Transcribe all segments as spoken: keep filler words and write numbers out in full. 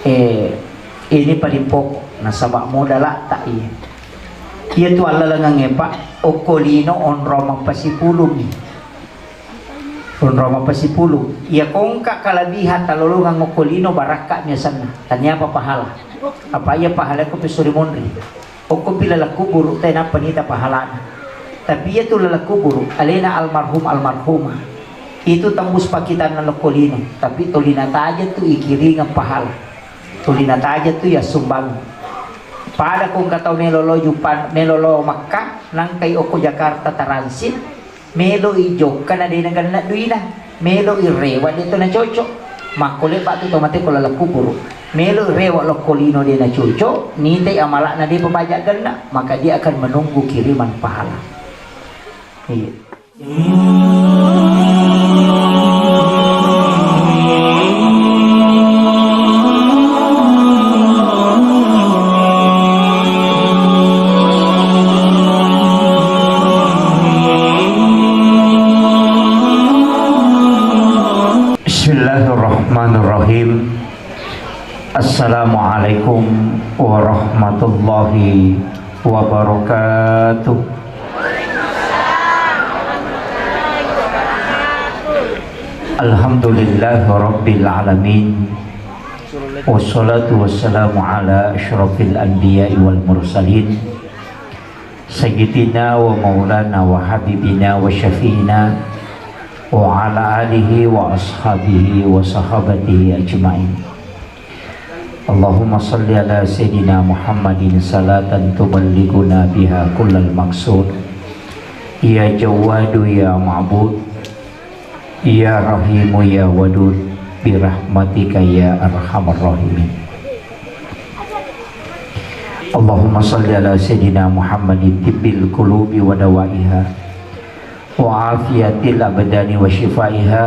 Eh, ini paling pokok, nasaba modalatta iya. Iya tu allalengengnge, Pak, okko lino onrong mappasipulungngi. Onrong mappasipulung. Iya kongka kalabihan talolongang okko lino barakka mi asenna. Taniapa pahala. Apa iya pahala ko pesuri monri. Okkopi laleng kuburu te nappa nita pahalana. Tapi iya tu laleng kuburu, alena almarhum almarhumah. Itu tembus pakitanna lokko lino, tapi tolina taja tu ikiringeng pahala. Tolina taja tu yassumbang. Pada kongka tau melo lo Jupan, melo lo Makkah, nangkai okko Jakarta transit, melo i jokka na de nagenna duina, melo i rewa de to na cocok. Makko lepa tu to mate ko laleng kuburu. Melo i rewa lokko lino de na cocok, nitai amalakna de pabaja genna, maka dia akan menunggu kiriman pahala. Iya. Bismillahirrahmanirrahim. Assalamualaikum warahmatullahi wabarakatuh. Alhamdulillahirabbil alamin. Wassalatu wassalamu ala asyrafil anbiya'i wal mursalin. Sayyidina wa maulana wa habibina wa syafi'ina wa ala alihi wa ashabihi wa sahabatihi ajma'in. Allahumma salli ala sayyidina Muhammadin salatan tuballighuna biha kullal maqsud. Ya Jawwadu ya Ma'bud, ya Rahimu ya Wadud, birahmatika ya arhamar rahimin. Allahumma salli ala sayyidina Muhammadin tibbil qulubi wa dawaiha, wa afiyatil abdani wa syifaiha,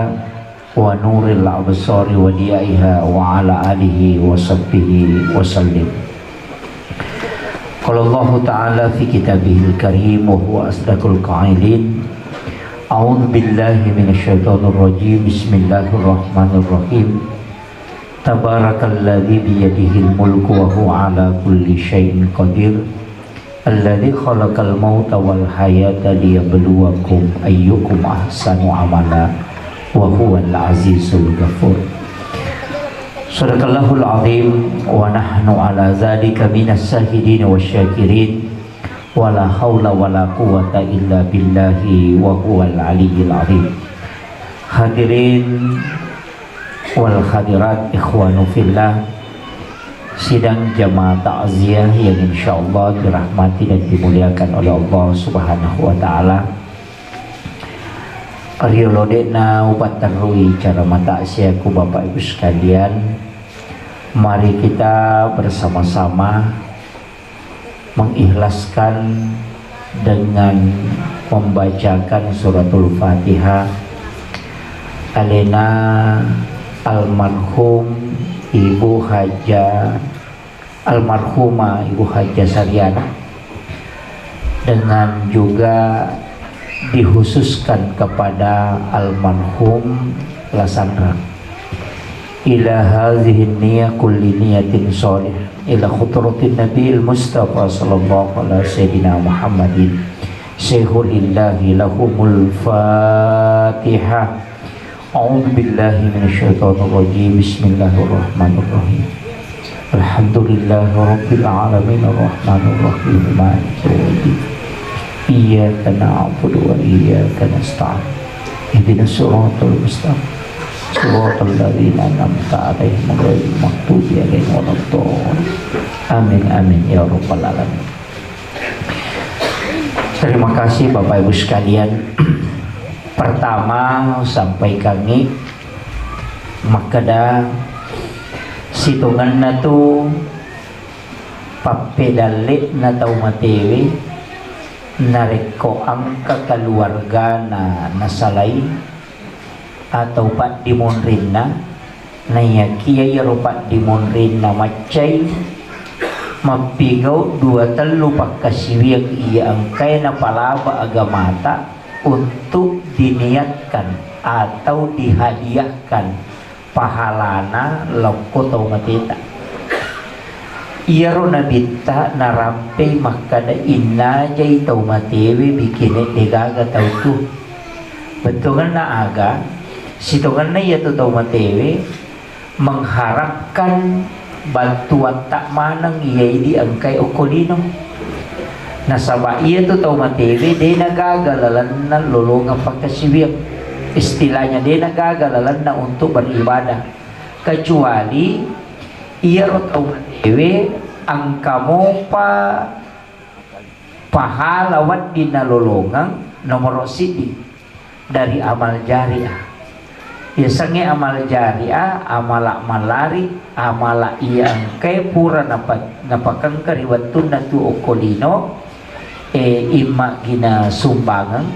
wa nuril absari wa diyaiha, wa ala alihi wa sahbihi wa sallim. Qala Allahu ta'ala fi kitabihil karim wa huwa asdaqul qailin. A'udzu billahi minasy syaithanir rajim. Bismillahirrahmanirrahim. Tabarakalladzi biyadihil mulku wa huwa ala kulli syai'in qadir. Alladzi khalaqal mauta wal hayata liyabluwakum ayyukum ahsanu amala wa huwal azizul ghafur. Sadaqallahul azim wa nahnu ala dzalika minas syahidin wasyakirin. Wala haula wala quwwata illa billahi wa huwal aliyyil azim. Hadirin wal hadirat, ikhwanu fillah, sidang jamaah takziah yang insyaallah dirahmati dan dimuliakan oleh Allah Subhanahu wa Ta'ala. Riolo de'na upatterui cara matakziah ku Bapak Ibu sekalian, mari kita bersama-sama mengikhlaskan dengan membacakan suratul Fatihah alena almarhum Ibu Haja, almarhumah Ibu Haja Sariana, dengan juga dikhususkan kepada almarhum Lasandra. Ila hazihi niyah kulli niyatin shalih ila khudratin Nabiil Mustafa sallallahu ala sayyidina Muhammadin. Syaikhul lillahi lahumul Fatihah. A'udzu billahi minasy syaithanir rajim. Bismillahirrahmanirrahim. Alhamdulillahirabbil alamin, arrahmanirrahim, maliki yaumiddin. Iyyaka na'budu wa iyyaka nasta'in. Ihdinas siratal mustaqim. Siratal ladzina an'amta 'alaihim ghairil maghdubi 'alaihim waladdallin. Amin, amin, ya rabbal alamin. Terima kasih Bapak Ibu sekalian. Pertama, sampaikangngi makkeda sitongenna tu pappedalle'na tau matewe narekko engka keluargana nasalai atau paddimonrinna, naiyakiya iyaro paddimonrinna maccai mappigau dua tellu pakkasiwiang iya engkae napalaba agamata untuk diniatkan atau dihadiahkan pahalana lokko tau mateta. Iyaro nabitta narampei makkada innajai tau matewe bikine degaga tau tu. Bettuangenna aga? Sitongenna iyatu tau matewe mengharapkan bantuatta maneng iya idi engkai okko lino. Nasaba iyatu tau matewe de nagaga lalenna lolongeng pakkasiwiang. Istilahnya de nagaga lalenna untuk beribadah. Kecuali iyaro tau matewe engka mopa pahala wedding nalolongeng, nomoro siddi dari amal jariah. Yasengnge amal jariah, amala mallari, amala iya engkae pura napa-, napakengka ri wettunna tu okko lino, e, imma gina sumbangeng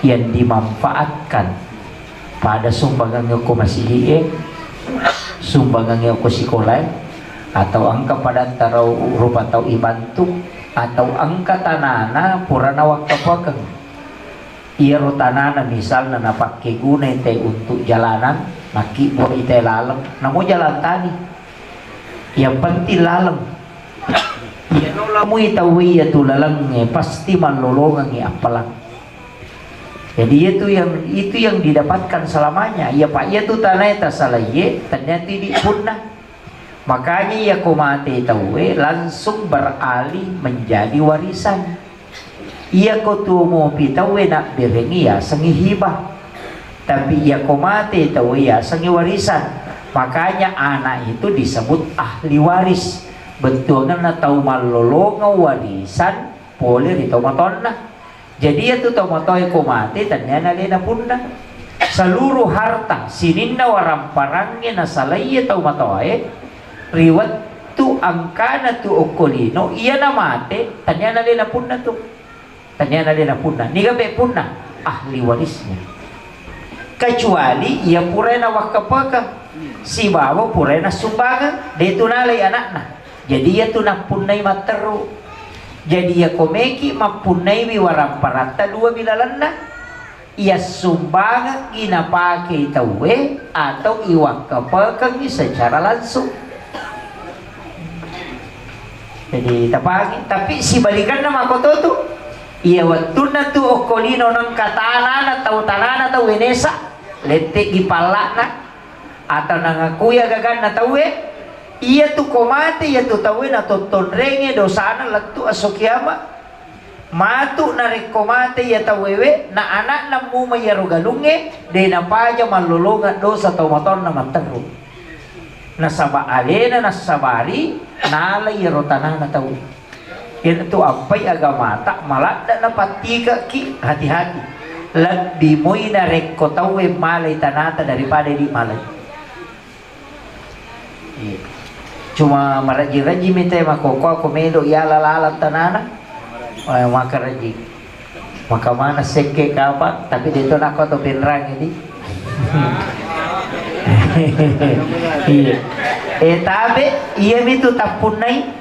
yang dimanfaatkan. Pada sumbangangnge okko masigi'e, sumbangangnge okko sikolae, atau engka padatta rau rupa tau ibantu, atau engka tanana purana wakkapakeng. Iyaro tanana misalna napakke gunai te untuk jalanan, nakkibbuai te laleng, namo jalan tani. Yang penting laleng. Iyaro lamui tauwe iyatu lalengnge pasti mallolongengngi appalang. Jadi iyatu yang, itu yang didapatkan selamanya. Iya, Pak, iyatu tanae tasalaie, tennia tu idi punna. Makanya iyako mate tauwe langsung beralih menjadi warisan. Iyako tuo mopi tauwe nabberengi yasengngi hibah. Tapi iyako mate tauwe yasengngi warisan. Makanya anak itu disebut ahli waris. Bettuangenna tau mallolongeng warisan pole ri tau matonna. Jadi iyatu tau matoae ko mate, tennia nalena punna. Seluruh harta sininna waramparangnge nasalaiye tau matoae, ri wettu engkana tu okko lino, iyana mate, tennia nalena punna tu. Tennia nalena punna. Niga pe punna? Ahli warisnya. Kecuali iya purae nawakkapekeng sibawa purae nassumbangeng, de tu nalai anakna. Jadi iyatu nappunnai matteru. Jadi iyako meki mappunnaiwi waramparatta dua bilalenna, iya sumbangengngi napake tauwe atau iwakkapekengngi secara langsung. Jadi tapangi, tapi sibalikanna makoto tu, iya wettunna tu okko lino nengka tanana tau, tanana tau wenesa, lette'gi palla'na, atau nangakui agaganna tauwe, iyatu ko mate iyatu tauwe natottonrenge dosana lettu esso kiama. Matu narekko mate iya tauwewe, na anakna muma iyaro galungnge, de napaja mallolongeng dosa tau matonna matteru. Nasaba alena nassabari nala iyaro tanana tauwe. Iyanatu ampai agamata maladde napattikekki, hati-hati. Lebbi moi narekko tauwe malai tanata daripada idi malai. Iya. Cuma marajing-rajing mi te makkokkoe ko melo iala lalang tanana. Eh, makarajing. Maka mana sekke kapang, tapi de to nakko to penrang ini. Iya. Eh, tabe, iya mi tu tappunnai.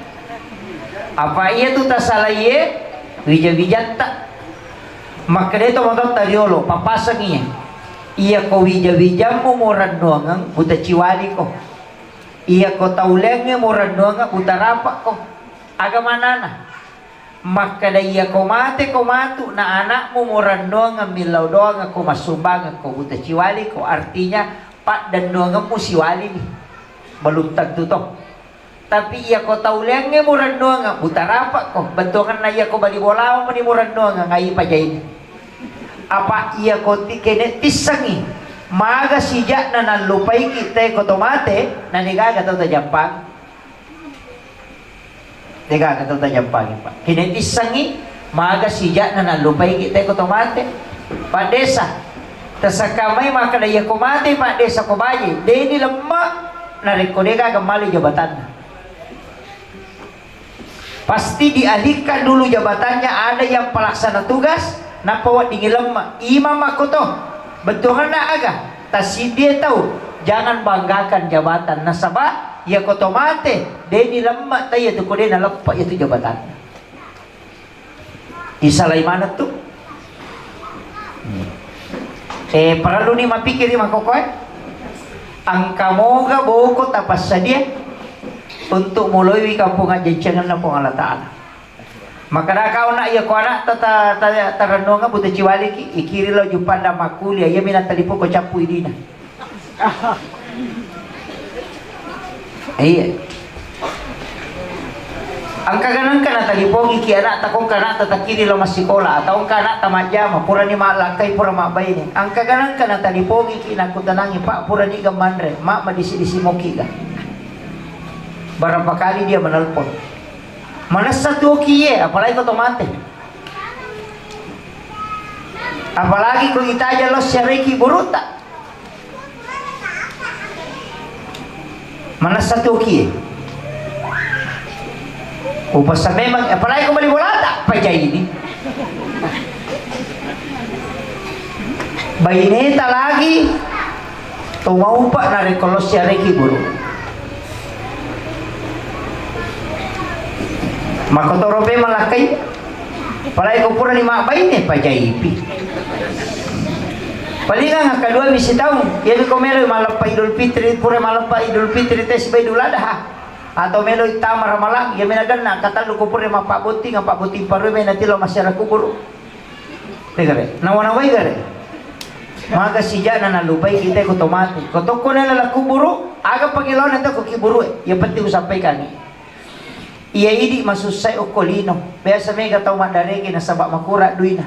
Apa iya tu tasalaie, wija-wijatta. Makkeda to matotta riolo, papaseng iya. Iyako wija-wijammu murennuangeng, buta ciwaliko. Iyako tauleangnge murennuangeng, buta rapakko. Aga manana? Makkeda iyako mateko matu na anakmu murennuangeng millau doangekko massumbangekko, buta ciwaliko. Artinya, paddennuangemmu siwalini. Belum tentu to. Tapi iyako tauleangnge murennuangeng, buta rapakko. Bettuangenna iyako bali bolamu meni murennuangeng, ai pajaini. Apa iyako ti-, kene tissengi, maga sijakna nallupaiki teko to mate, na degaga tau tajampang. Degaga tau tajampangi, Pak. Kene tissengi, maga sijakna nallupaiki teko to mate. Pak Desa, tasakka mai makkeda iyako mate Pak Desa ko baje, deni lemma narekko degaga mali jabatanna. Pasti dialihkan dulu jabatannya, ada yang pelaksana tugas, nappa weddingngi lemma. Imang makkoto. Bettuangenna aga? Tassiddie tau, jangan banggakan jabatan. Nasaba, iyako to mate, deni lemma, taiya tu ko de naleppa iyatu jabatanna. Isalai maneng tu. Eh, parelluni mapikkiri makkokkoe. Engka moga boko tapassadia. untuk muloiwi kampong ajjancengenna Puang Allah Ta'ala. Makkeda kau, nak, iya ko anakta ta-, ta-, tarennuang buta ciwaliki, ikiri lao Juppandang makkulia, iya mina talipoko cappu idina. Iya. Engka ganengka natalipongiki anakta, ko engka anakta takiri lao massikola, atau engka anakta majjama, purani mallakkai, pura mabbaine. Engka ganengka natalipongiki, nakkutanangi, Pak, purani ga manre, ma madisi-disi moki ga. Berapa kali dia menelpon. Manessa tuoki iye, apalagi ko to mate. Apalagi ko itaja lao siareki buruta. Manessa tuoki iye. Upasa memang, apalagi ko bali bolata, pajaini. Baineta lagi, to maupa narekko lao siareki buru. Makkotoro pe malakkai, apalagi ko purani mabbaine, pajaipi. Palingang akkadua mi sitaung, iyami ko melo malleppa Idul Fitri, pura malleppa Idul Fitri te siba Idul Adha. Atau melo tama Ramalang, iyami nagenna, katellu ko pura mappabbotting, pabbotting parue mena tilo masyarakat kuburu. Tegare, nawa-nawai gare. Maga sijana nalupai kita ko to mate. Ko tokko nela la kuburu, aga pangilaona to ko kiburue. Yang penting usampaikan. Iya idi masussai okko lino. Biasa mega tau maddareke nasaba makura duina.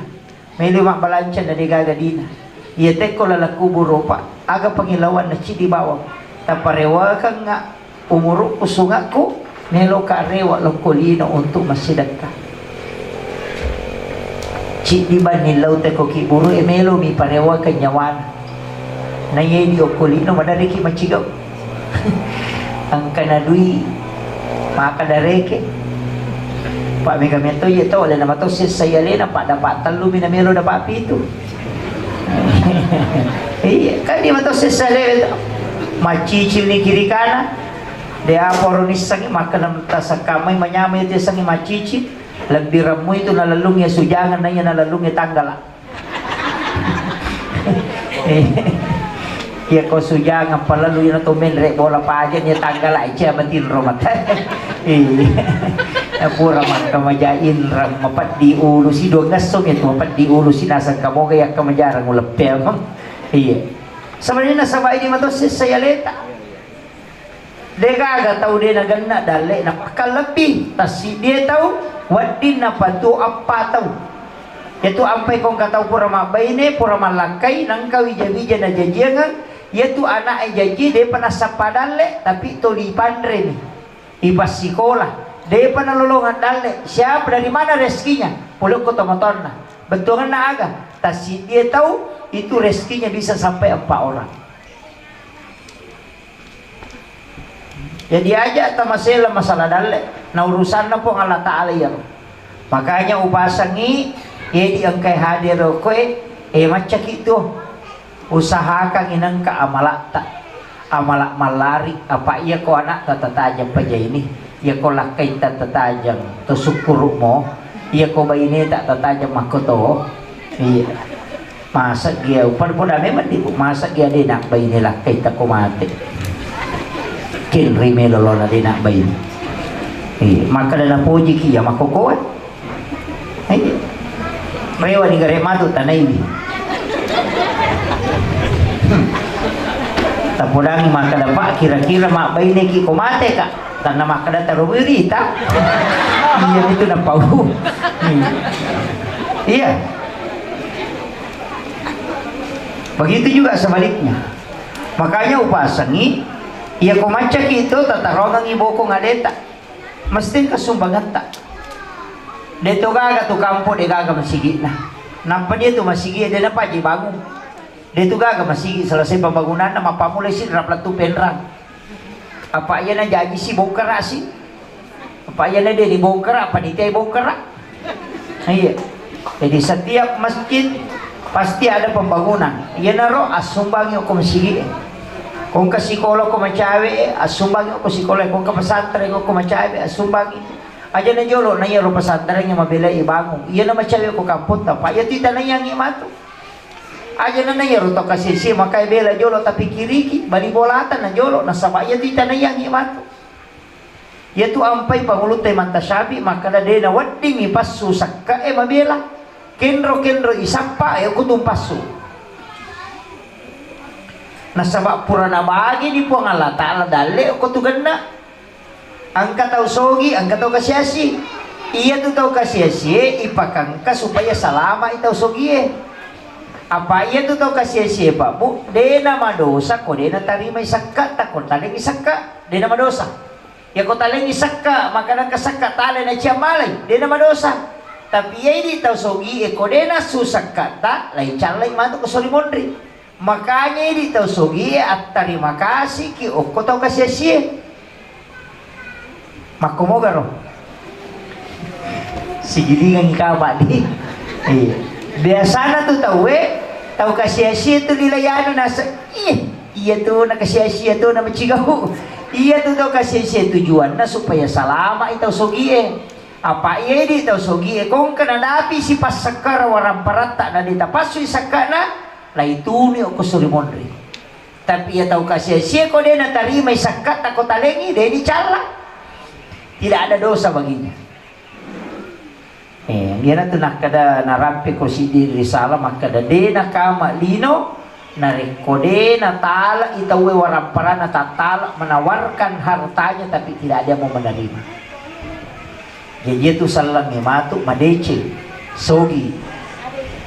Melo mabbalanca na degaga dina. Iya tekko lala kuburu, Pak. Aga pangilaona cidi bawang. Taparewakengnga umurukku, sungakku, meloka rewa lokko lino untuk massidekka. Ciddi banni lau teko kiburu e, melo mi parewakeng nyawana. Naiya di okko lino madariki macigau. Engkana dui maka dareke. Pak mega meto iya to, alena mato sessa alena, pak dapat tellu mi na melo dapat pitu. Iya, kan dia mato sessa alena to. Macicil ni kiri kanan. De apa ro nissengngi, makkeda tasakkamai manyamai itu yasengnge macicil, lebbi remmu itu nalellungngi sujangeng naiya nalellungngi tanggala. Iya ko sujangeng palalu ina to menre bola paja ni tanggala ica matinro mata. Iya. Pura makkamaja inrang mapeddi ulu si dua ngesso mi tu mapeddi ulu si naseng kamoga yakka majarang uleppe amang. Iya. Sebenarnya nasaba ini mato sessa aleta. Degaga tau de nagenna dalle na pakkalebbi, tassiddie tau, wedding napatu eppa tau. Yatu ampai ko engka tau pura mabbaine, pura mallakkai, nengka wija-wija najajiangeng, yatu ana'e jaji depa nassappa dalle, tapi toli panreni. Ipassikola, depa nalolongeng dalle. Siapa, dari mana rezekinya? Pole ko tomatoanna. Bettuangenna aga? Tassiddie tau, itu rezekinya bisa sampai empat orang. Jadi aja tamasela masalah dalle, na urusanna Puang Allah Ta'ala iyaro. Makanya upasangi, edi engkai hadir koe, e maccaki tuo. Usahakan inengka amalatta, amala mallari, apa iya ko anakta tatajang pajaini, iya ko lakkaita tatajang, to sukkuru'mo, iya ko baineta tatajang makkoto. Iya. Masa gia, pada-pada memang di, masa gia de nak baine lakkai tako mate. Kenri melo lona de nak baine. Eh, maka dana poji ki ya makokoe. Eh, rewa ni gare matu tanai ni. Hmm. Tapodangi maka dapat kira-kira mak baine ki ko mate ka. Tanna maka data ruwirita. Iya itu na pau. Hmm. Iya. Begitu juga sebaliknya. Makanya upasangi, iya ko maccaki itu tatarongangi bokong aleta. Mesti engka sumbangetta. De to gaga tu kampo de gaga masigi'na. Nappa dia tu masigi de napaji bangun. De tu gaga masigi selesai pembangunanna, mappamulai si rap lettu penrang. Apa iya na jaji si bongkara si. Apa iya na de dibongkara, apa ditai bongkara. Iya. Jadi setiap masjid pasti ada pembangunan. Iyanaro assumbangi ko masigi. Ko engka sikola ko macawe, assumbangi ko sikola, ko engka pesantren ko macawe, assumbangi. Aja na jolo na iyaro pesantren yang mabelai bangun. Iya na macawe ko kamputta, apa iya tu itanaiangi matu. Aja na iyaro to kasisi makai bela jolo tapi kiriki, bali bolata na jolo, nasaba iya tu itanaiangi matu. Iyatu ampai pangulutta Imam Syafi'i makkeda, de' nawedding ipassu sakka e mabela. Kenro-kenro isappa e, okko tu mpassu. Nasaba pura nabagi ni Puang Allah Ta'ala dalle okko tu genna. Engka tau sogi, engka tau kasiasi. Iyatu tau kasiasi e ipakangka supaya salama i tau sogi e. Apa iyatu tau kasiasi e, Pak Bu, de' namadosa ko de' natarimai sakka ta, ko talengi sakka, de' namadosa. Yako talengi sakka, makanaka sakka tale na ciammalai, de' namadosa. Tapi iya idi tau sogi e ko de' nassu sakka ta, lai callai matu ko sori monri. Makanya idi tau sogi e, attarima kasiki okko tau kasiasi e. Makkomogaro. Sigilingangi kapa di. Iya. Biasana tu tau e, tau kasiasi e tu lilai anu nasa, ih, iya tu na kasiasi e tu na macigau. Iya tu tau kasiasi e tujuanna supaya salama i tau sogi e. Apa iya idi tau sogi e, kongka nadapi si passakkara waramparatta na de' tapassui sakkana, lai tuni okko sori monri. Tapi iya tau kasiasi e ko de' natarimai sakka ta ko talengi, de' dicalla. Tidak ada dosa baginya. Eh, iyana tu nakkeda narampe ko siddi risalah makkeda, de' nakama lino narekko de' natala i tau e waramparana tattala menawarkan hartanya tapi tidak ada yang mau menerima. Jaji iyatu sellengnge matu madeceng, sogi.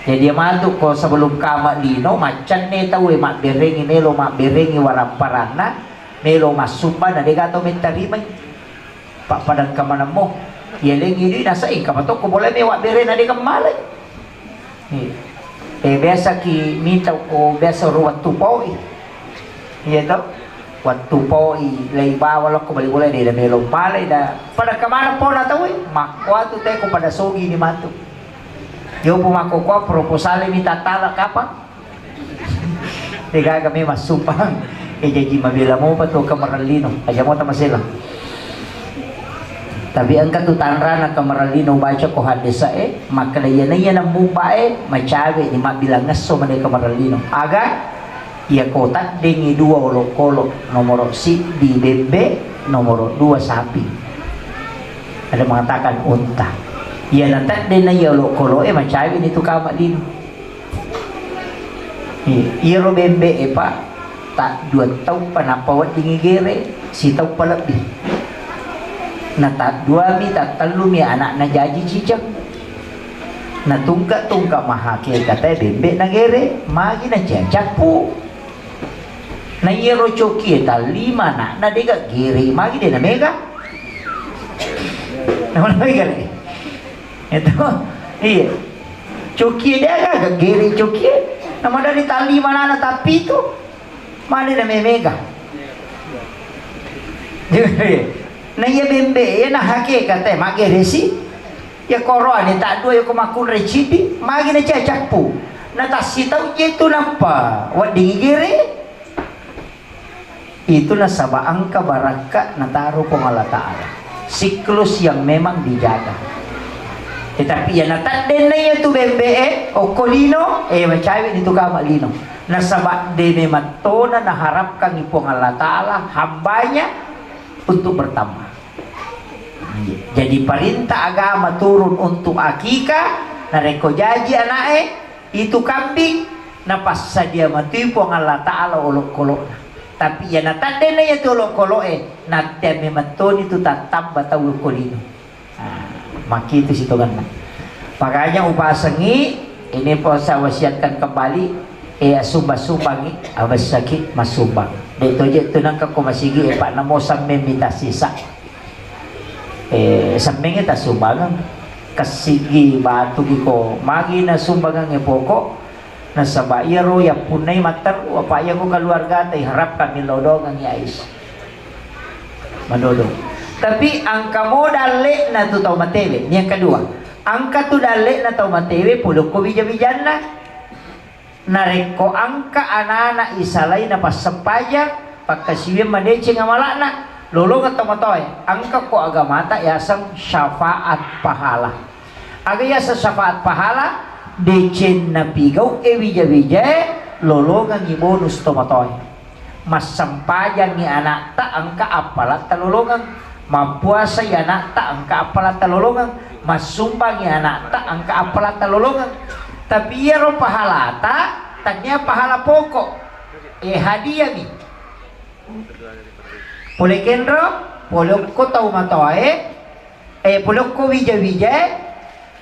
Jadi iya matu ko sebelum kama lino, maccanne tau e mabberengi, melo mabberengi waramparanna, melo massumba na de' gaga tau mettarimai. Pappadang kamanammo, iya lengi dui nasa engka matokko bola me wabberena de' gemmalai. Iya. Eh, biasa ki minta ko biasa ro wettu poi. Iya to? Wettu poi, lai bawa lokko bali bola de' melo malai da. Pada kemana pona tau e? Makko atu te ko pada sogi ni matu. Yo po makko ko proposal mi tattala kapang. De' gaga me massumpang. Eh, jaji mabela mopa tu kamarang lino. Aja mo tamasela. Tapi engka tu tanrana kamarang lino baca ko haddesa e, makkeda iyana iya nammumba e, macawe ni mabbilang esso mane kamarang lino. Aga? Iya ko taddengi dua olokolo, nomoro siddi bembe, nomoro dua sapi. Ada mengatakan unta. Iyana taddenna iya olokolo e, macawe ni tu kama lino. Iya, iyaro bembe e, Pak, taddua tauppa nappa weddingi gere, sitauppa lebbi. Na tadduami, tattellumi anakna jaji ciceng. Na tungka-tungka mahakekatae bembe na gere, magi na cia-, cappu. Na iyaro cokie tallima anakna dega gere, magi de na mega. Na mana mega le? Itu, iya. Cokie de aga gere cokie. Na madari tallima anakna tappitu. Mane na memega. Na iya bembe, iya na hakekate, mageresi. Iya koroane taddua, iya ko makkunrai ciddi, magi na cia-, cappu. Na tassitau je tu nappa wedding gere. Itu nasaba engka barakka nataro Puang Allah Ta'ala. Siklus yang memang dijaga. Tetapi iya nataddenna iya tu bembe e, okko lino, eh, macawe ni tu kama lino. Nasaba de memang tona naharapkan Puang Allah Ta'ala hambanya untuk bertambah. Jadi perintah agama turun untuk akikah, narekko jaji ana'e, itu kambing, napassadia matui Puang Allah Ta'ala olokolo'na. Tapi iya nataddenna iya tu olokolo'e, natteamme mettoni tu tattamba tau ko lino. Nah, makkitu sitongenna. Makanya upasengi, ini pun saya wasiatkan kembali, eh, sumbang-sumbangi, abessaki masumbang. De toje tu nangka ko masigi, eh, Pak, namo sammeng mita sisa. Eh, semmengnge tassumbangeng. Kessigi batu gi ko magi nasumbangengnge poko, nasaba iyaro yappunnai matteru, apa iya ko keluargata iharapkan millau dongengngi ais. Madodong. Tapi engka mo dalle'na tu tau matewe. Yang kedua, engka tu dalle'na tau matewe pole ko bija-bijanna. Narekko engka anana isalai napassempajang, pakkasiwiang madeceng amala'na, lolongeng tomatoae, engka ko agamata yaseng syafaat pahala. Aga yaseng syafaat pahala? Deceng napigau'e wija-wijae, lolongengngi bonus tomatoae. Massempajangngi ana'ta engka appalatta lolongeng. Mappuasai ana'ta engka appalata lolongeng, massumbangi ana'ta engka appalata lolongeng. Tapi iyaro pahalata, tania pahala pokok. Eh, hadiah mi. Pole kenro, pole okko tau matoae, eh, pole okko wija-wijae,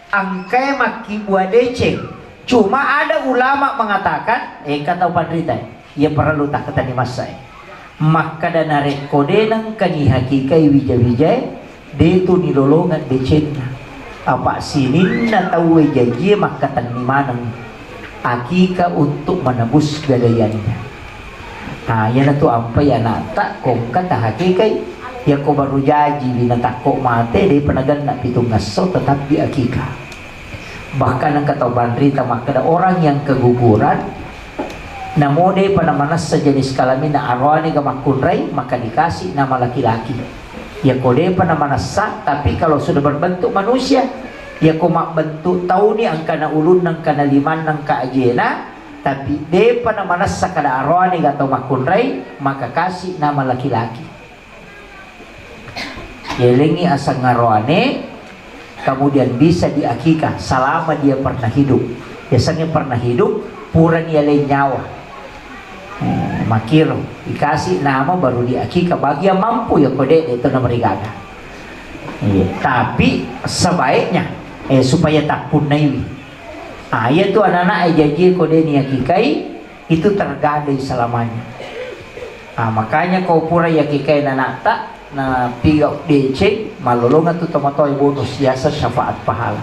engkae makkibua deceng. Cuma ada ulama mengatakan, eh, engka tau panrita, iya parellu takkatenni massae. Makkada narekko de nengkani hakikai wija-wijae, de tu nilolongeng decenna. Apa sininna tauwe jajie makkatenni maneng akika untuk menebus gadaiannya. Nah, iyanatu ampai ana'ta ko engka tahakikai. Yako baru jaji wi natakko mate, depa nagenna pitung esso, tetappi akika. Bahkan engka tau panrita makkeda, orang yang keguguran, namo depa namanessa jenis kelaminna, aroane ga makkunrai, maka dikasih nama laki-laki. Yako depa namanessa, tapi kalau sudah berbentuk manusia, yako mabbentuk tauni, engkana ulunna, engkana limanna, engka ajena, tapi depa namanessa kada aroane ga tau makkunrai, maka kasih nama laki-laki. Yalengngi aseng aroane, kemudian bisa diakikah selama dia pernah hidup. Biasanya pernah hidup, purani yaleng nyawa. Eh, makiro, dikasih nama baru diakikah bagi yang mampu, yako de, de to namarigaga. Iya, tapi sebaiknya, eh, supaya takpunnaiwi. Ah, iya tu anak-anak, eh, jaji ko de niakikai, itu tergadai selamanya. Ah, makanya ko pura yakikai nana'ta, na piga deceng, malolonga tu tomatoa bonus, yasa syafaat pahala.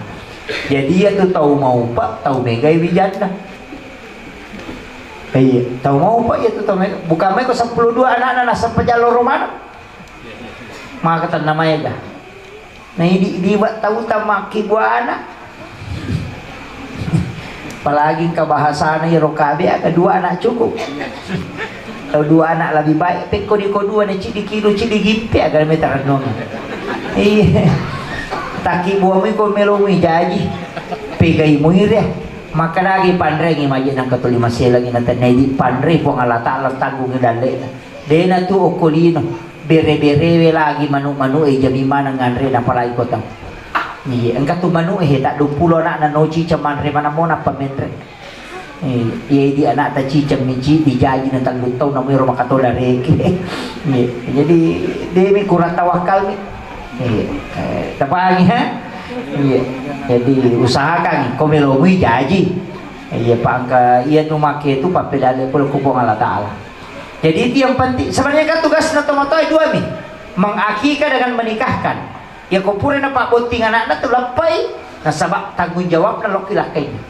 Jadi iya tu tau maupa, tau megai wijanna. Iya, tau maupa iya tu tau mega. Bukan mai ko seppulo dua anakna nasappa jalo romana. Maka tenna maega. Na idi-, diwa tau tamakki buana. Apalagi engka bahasana iro kabe, aga dua anak cukup. Atau dua anak lebih baik, pekko di ko dua na cidi kilu, cidi gippe, aga meta renung. Iya. Taki buamui ko melomui jaji. Pegai muire. Maka lagi panrengi maji nang katuli maselangi na tenna idi panre Puang Allah Ta'ala tanggungi dalle. Dena tu okko lino, bere-berewe lagi manu-manu e jami maneng nganre napalai kota. Iya, engka tu manu e tak dua puluh anak na no ciceng manre mana mo nappa menre. Eh, iya di anak ta ciceng mici dijaji na tellu tau na mero makatola reke. Iya, jadi demi kurang tawakal mi. Iya, eh, tapangi ha? Iya. Jadi usahakan ko melomui jaji. Iya, pangka iya tu make tu pappedale pole ku Puang Allah Ta'ala. Jadi itu yang penting. Sebenarnya kan tugasna tomatoa dua mi. Mengakikah dengan menikahkan. Ya ko pura na pabbotting anakna tu lappai, nasaba tanggung jawabna lokki lakkainna.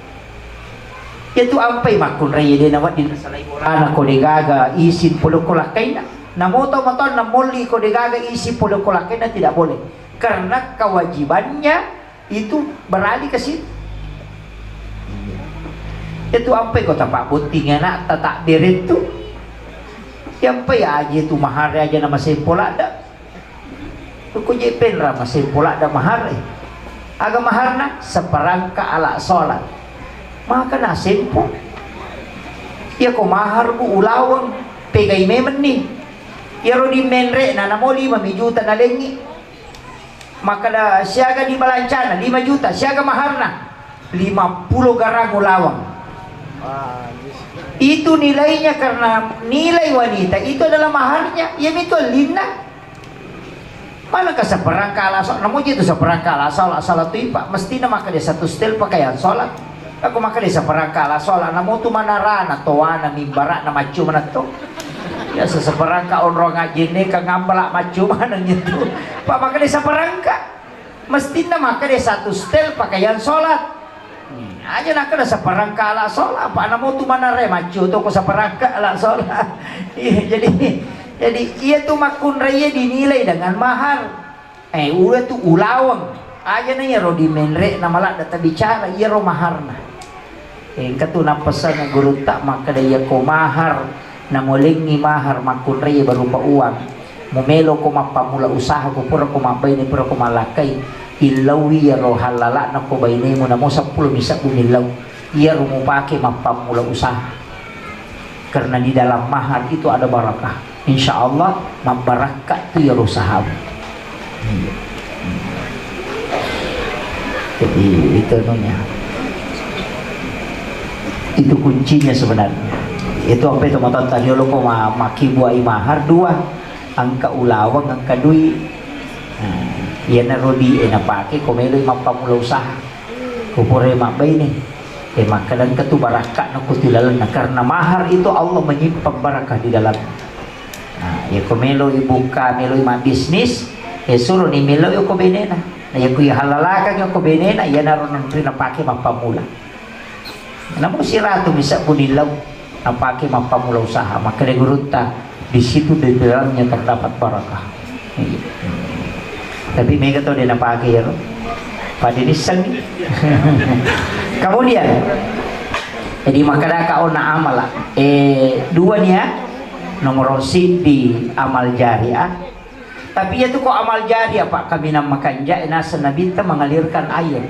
Ya tu ampai makkunrai de na wedding nasalai bolana ko de gaga isin pole ko lakkainna. Namo tomatoa na molli ko de gaga isin pole ko lakkainna tidak boleh. Karena kewajibannya itu beralih ke situ. Itu ampai ko tapabbotting anakta takbere tu. Yampai aja tu mahar aja nama sempo ladda. Ko je penra masempo ladda mahar e. Aga maharna? Seperangka ala sholat. Maka na sempo. Ya ko mahar bu ulaweng pegai memenni. Yaro di menre na namo lima mi juta nalengi. Makkeda, siaga di balancana? Lima juta. Siaga maharna? Lima puluh garang ulaweng. Itu nilainya karena nilai wanita itu adalah maharnya. Iya mitu ellinna. Mana ke seperangka ala sholat? Namuji itu seperangka ala sholat, sholat tu ipa. Mestinya makkeda satu setel pakaian sholat. Aku makkeda saparangka ala sholat, namo tu manarana, toana, mimbarana, maccu mana to. Ya, saparangka onrong ajenne ka ngambala maccu mana nyetu. Pak makkeda saparangka. Mestinna makkeda satu setel pakaian sholat. Hmm, aja nakkeda saparangka ala sholat, apa namo tu manare maccu to ko saparangka ala sholat. Iya, jadi, jadi iya tu makkunrai dinilai dengan mahar. Eh, ula tu ulaweng. Aja na iyaro di menre na maladda tabicara iyaro maharna. Eh, engka tu nappesang gurutta makkeda, iyako mahar, namolengngi mahar makkunrai berupa uang. Mumelo ko mappammula usaha, ko pura ko mabbaine, pura ko mallakkai, illauwi iyaro hallalakna ko bainemu, namo seppulo mi sebbu millau. Iyaro mupake mappammula usaha. Karena di dalam mahar itu ada barakah. Insya Allah, mabbarakka tu iyaro usahamu. Jadi itu anunya. Itu kuncinya sebenarnya. Itu apa itu motor tadi lo ko ma-, maki buai mahar dua, angka ulaweng, angka dui. Nah, iya naro di e napake ko melo mappamula usaha. Ko pura mabbaine. E makkadangka tu barakka na ko tilalenna karena mahar itu Allah menyimpan barakah di dalamnya. Nah, iya ko melo ibuka, melo mabbisnis, e suro ni melo ko benena. Nah, iya ko iya halalakang ko benena, iya naro nanti napake mappamula. Namu siratu bisa bunillau napake mappamula usaha. Makkeda gurutta, di situ di dalamnya terdapat barakah. Iya. Tapi mega to de napake ya, pada nissengi. Kemudian, jadi makkeda ka ona amala. Eh, dua nia, nomor siddi amal jariah. Tapi itu ko amal jariah, Pak, kaminang makanja, naseng Nabitta mengalirkan air.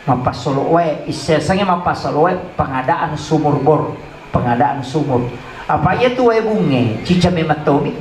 Mappassolo wae, issesangnge mappassolo wae pengadaan sumur bor, pengadaan sumur. Apa iya tu wae bunge, cicca memang tomi.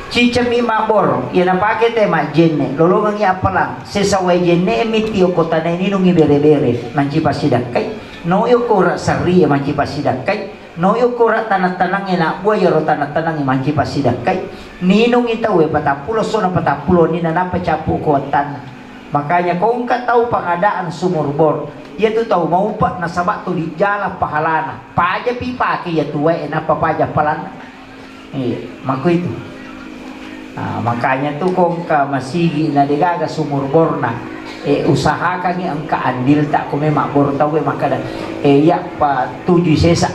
Cicca mi mabbor, iya napake te majjenne, lolongengi appalang, sesa wae jenne mitti okko tanai ninungi bere-bere, manci passidakkai, no yokko ura sarri manci passidakkai, no yokko ura tanang-tanangnge nabbua yaro tanang-tanangnge manci passidakkai, ninungi tauwe patappulo sona patappulo ni nanappa cappu ko wattanna. Makanya ko engka tau pengadaan sumur bor, iya tu tau maupa nasaba tuli jala pahalana. Paja pi pake iya tu wae nappa paja palanna. Iya, mako itu. Nah, makanya tu ko engka masigi na degaga sumur borna, eh, usahakangi engka andil tak ko memang bor tau e makkada, eh, iya pa tuju sesa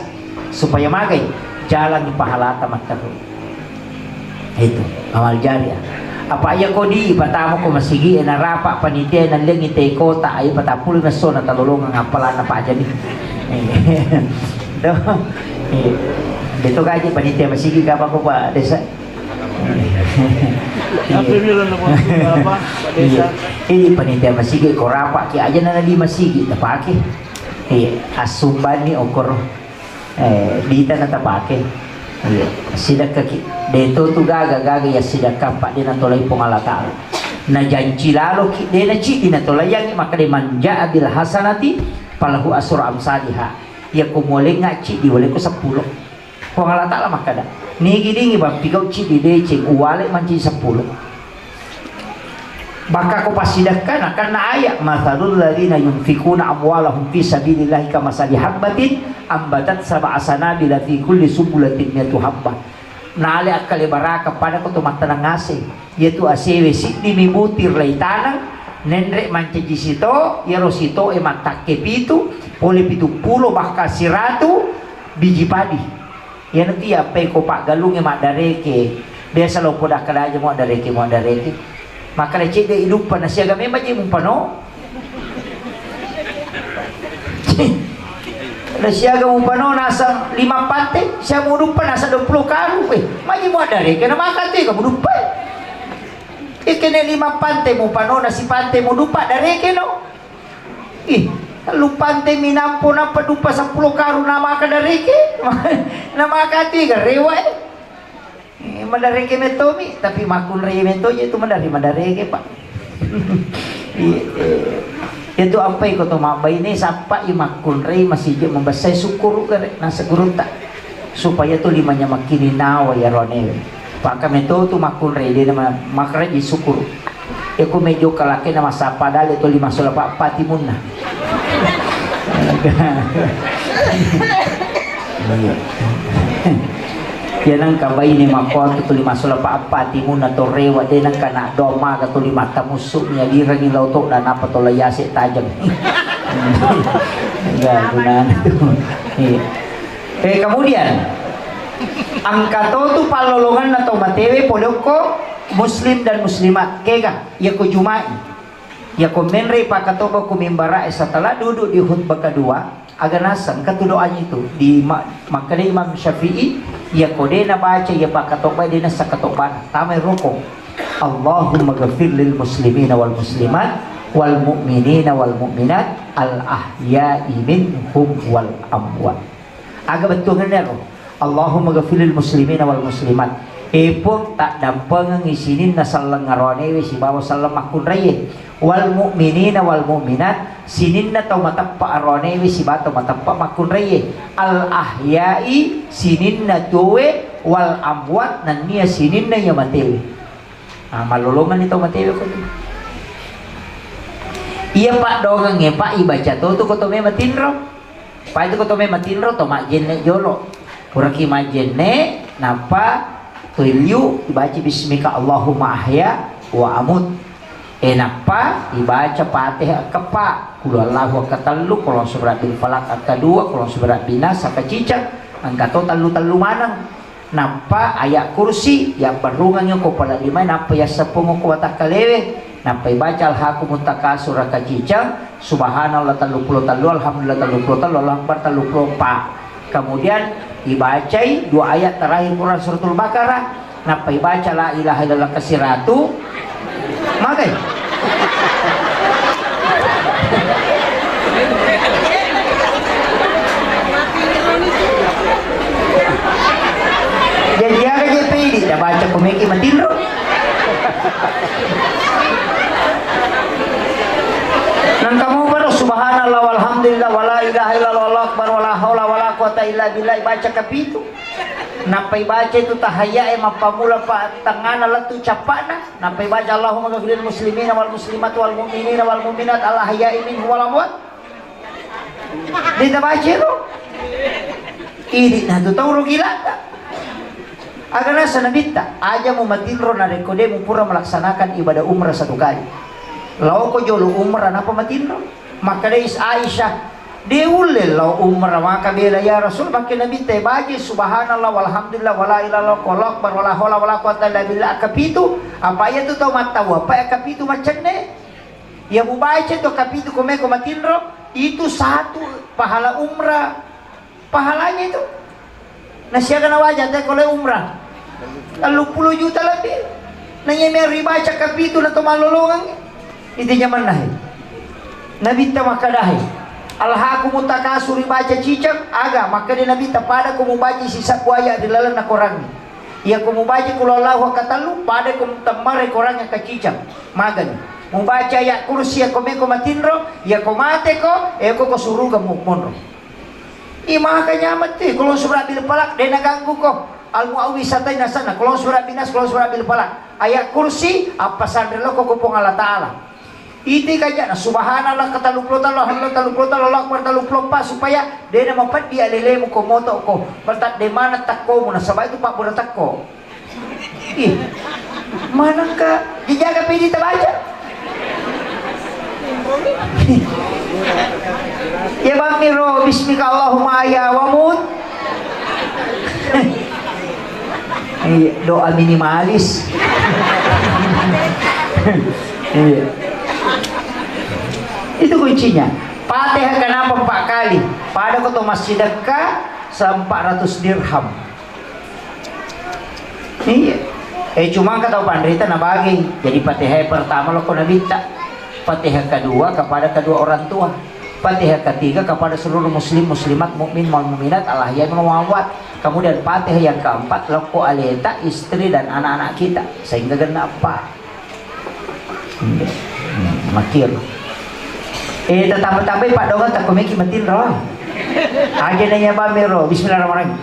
supaya magai jalan pahalata matteru. Itu amal jariah. Apa iya ko di patama ko masigi e narapa panitia nallengi te kota, ayo patappulu messo na talolongang appalanna pajani. Tuh. Iya. Beto gaji panitia masigi ka apa ko Pak Desa? Tapi bilang nomor berapa, Pak Desa? Iya. Iya, panitia masigi ko rapa ki aja nana di masigi tapake. Iya, asumbani okoro. Eh, dita na tapake. Iya, sidakkaki. Deto tu gaga-gaga ya sidakka pa de natolai Puang Allah Ta'ala. Na janci laloki de na cidi natolaiangi maka de manja abil hasanati falahu asru amsaliha. Iya ko mualengnga cidi wale ko seppulo. Puang Allah Ta'ala makkada, nigi dingi bang pigau cidi deceng uwale manci seppulo. Bakka ko passidakka nakanna ayat, "Matsalul ladzina yunfikuna amwalahum fi sabilillahi kamasali habbatin ambatat sab'a sanabila fi kulli sumbulatin mi'atu habbah." Nale akkale baraka pada ko to mattanang ase. Iyatu asewe siddi mi butir lai tanang, nenre mancaji sito, iyaro sito e mattakke pitu, pole pitu pulo bahkan siratu biji padi. Iyana tu iya appai ko paggalungnge maddareke. Biasa lo poda kada aja muaddareke, muaddareke. Makkada cedde iduppa na siaga memang je mupano. Na siaga mupano nasang lima pante, sia muduppa nasang dua puluh karu. Eh, maji muaddareke na maka tu ka muduppa. Ikene lima pante mupano na sipante muduppa dareke no. Ih, lu pante minampo nappa duppa seppulo karung namaka dareke. Namaka tiga rewa, eh. Eh, madareke metomi, tapi makkunrai metoje tu madari madareke, Pak. Iya, eh. Itu ampai ko to mabbaine sappa i makkunrai masiji mabessai sukkuru gare nasa gurutta. Supaya tu limanya makkini nawa ya ronewe. Paka meto tu makkunrai dena ma-, makkaraji sukkuru. Eko mejo kalake na massappa dale tuli masula pa-, pati munna. Iya. Ya nang kabaine makkuatu tuli masula pa-, pati munna to rewa de nang kana doma ga tuli matta musu mi agirangi lauto dan apa to layase tajeng. Enggak gunana tu. Iya. Eh, kemudian, engka to tu pallolonganna tau matewe pole okko muslim dan muslimat. Kega, iya ko Juma'i. Iya ko menre pakatoba ku mimbara'e setelah duduk di khutbah kedua, aga naseng, engka tu doanya itu. Di ma-, makkeda Imam Syafi'i, iya ko de nabaca iya pakatoba, de nasa katoba. Tamai roko. Allahumma ghafir lil muslimina wal muslimat, wal mu'minina wal mu'minat, al ahya'i minhum wal amwat. Aga bettuangenna ro. Allahumma ghafiril muslimina wal muslimat. E Puang, taddampengengngi sininna selleng aroanewe sibawa selleng makkunraiye. Wal mu'minina wal mu'minat, sininna tau mateppa aroanewe sibawa tau mateppa makkunraiye. Al ahya'i, sininna tuowe, wal amwat, nennia sininna iya matewe. Ah, mallolongenni tau matewe ko tu. Iya paddoangengnge, Pak, ibaca to tu ko to me matinro. Pai tu ko to me matinro to majjenne jolo. Puraki majjenne, nappa to liu ibaca bismika Allahumma ahya wa amut. E nappa ibaca Fatihah akkeppa, Qul huwallahu akkatellu, Qul a'udzu birabbil falaq akkadua, Qul a'udzu birabbin nas akkaciceng, engka to tellu-tellu maneng. Nappa ayat kursi, yabbarrungengngi ko pala limai, nappa yasseppungo ko watakkalewe, nappa ibaca Alhakumut Takasur rakaciceng, Subhanallah telluppulo tellu, Alhamdulillah telluppulo tellu, Allahu Akbar telluppulo eppa. Kemudian ibacai dua ayat terakhir Quran Suratul Baqarah, nappa ibaca la ilaha illallah kasiratu, magai. Jadi aga je pedi, dah baca komeki matinro. Nang kamu baru subhanallah walhamdulillah wala ilaha illallah wallahu akbar wala haula wala quwata illa billah, baca kapitu. Nappa ibaca itu tahayya e mappamula pa tengana lettu cappana. Nappa ibaca Allahumma ghafiril muslimina wal muslimat wal mu'minina wal mu'minat al ahya'i minhum wal amwat. Dita baca ro. Idi na tu tau ro gilata. Aga nasa nabitta, aja mu matinro narekko de mu pura melaksanakan ibadah umrah satu kali. Lao ko jolo umrah napa matinro? Makkedai Aisyah, "De ulle lao umrah maka bela ya Rasul, makke Nabitta baje subhanallah walhamdulillah wala ilaha illallah wallahu akbar wala haula wala quwata illa billah akapitu." Apa iya tu tau mattau apa akapitu macenne? Ya mubaca tu akapitu komeko matinro, itu satu pahala umrah. Pahalanya itu. Nasiaga nawaja te kole umrah. Telluppulo juta lebih. Nanya me ribaca kapitu na to mallolongang. Itu nyamanna he. Nabitta makkadahe. Alhakumut takasur ribaca ciceng, aga makkeda Nabitta pada ko mubaca sisa buaya di lalenna korangnge. Iya ko mubaca kulo Allahu akatellu, pada ko temmare korangnge kaciceng. Magani. Mubaca ayat kursi ya ko meko matinro, ya ko mate ko, e ko ko suruga mu monro. Ih, maka nyaman tu, Qul a'udzu birabbil falaq, de naganggu ko. Al muawwizatain asanna, Qul a'udzu birabbin nas, Qul a'udzu birabbil falaq. Ayat kursi, appasanre loko ko Puang Allah Ta'ala. Iti kajana, subhanallah ka telluppulo tellu, alhamdulillah telluppulo tellu, Allahu akbar telluppulo eppa, supaya de na mapeddi alelemu ko moto ko. Bertadde mana takkomu, nasaba itu pabbura takko. Ih, manengka dijaga pedi tabaca. Ya bang miro, bismika Allahumma ahya wa amut. Iya, doa minimalis. Iya. Itu kuncinya. Fatihah kenapa empat kali? Pada ko to massidekka, seempat ratus dirham. Iya. Eh, cuma engka tau panrita nabagi. Jadi Fatihah pertama loko Nabitta. Fatihah kedua kepada kedua orang tua. Fatihah ketiga kepada seluruh muslim muslimat mukmin wal mukminat al ahya minhum wal amwat. Kemudian Fatihah yang keempat loko aleta, istri dan anak-anak kita. Sehingga genna empat. Hmm, makir. Eh, tetambah-tambah paddoangeng takko meki matinro. Aja nanya bamiro, bismillahirrahmanirrahim.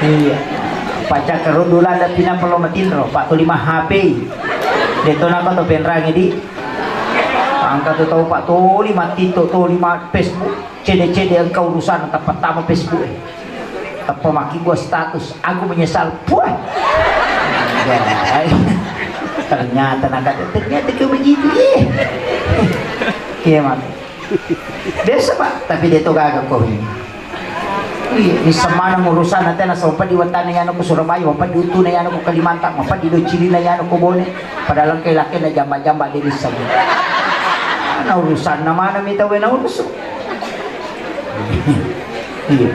Iya. Paca keru dula ada pinang perlu matinro, Pak tuli ma H P. Detona ko to penrangi di. Angka tu tau Pak tuli ma TikTok, tuli ma Facebook. Cede-cede engkau urusan, tappa tama Facebook e. Tappa makkibua status, aku menyesal. Puah. Ya, ternyata nakata, ternyata kau begitu. Iya. Iya, Mak. Biasa, Pak, tapi dia tuh gagal kau ini. Iya, ini semana urusan nanti anak sempat di wetana ya, anak ke Surabaya, sempat di Utuna ya, anak ke Kalimantan, sempat di Docilina ya, anak ke Bone. Padahal engka laki na jamba-jamba dia bisa. Mana urusan, na mana mita wena urusu. Iya.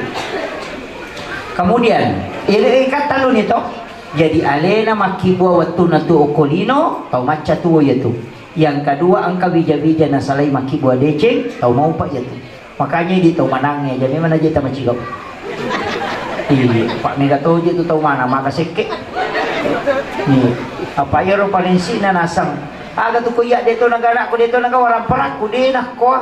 Kemudian, iya, iya, kan telu nih toh. Jadi alena makkibua wettunna tu okko lino, tau macca tuo iya tu. Yang kedua, engka wija-wija nasalai makkibua deceng, tau maupa iya tu. Makanya idi tau manangnge, jadi mana jeta macigau. Iya, Pak, mega toje tu tau mana maka sekke. Iya. Apa iyaro paling sina nasang. Aga tu ko iya de to naga anakku, de to naga waramparakku, de nakkoa.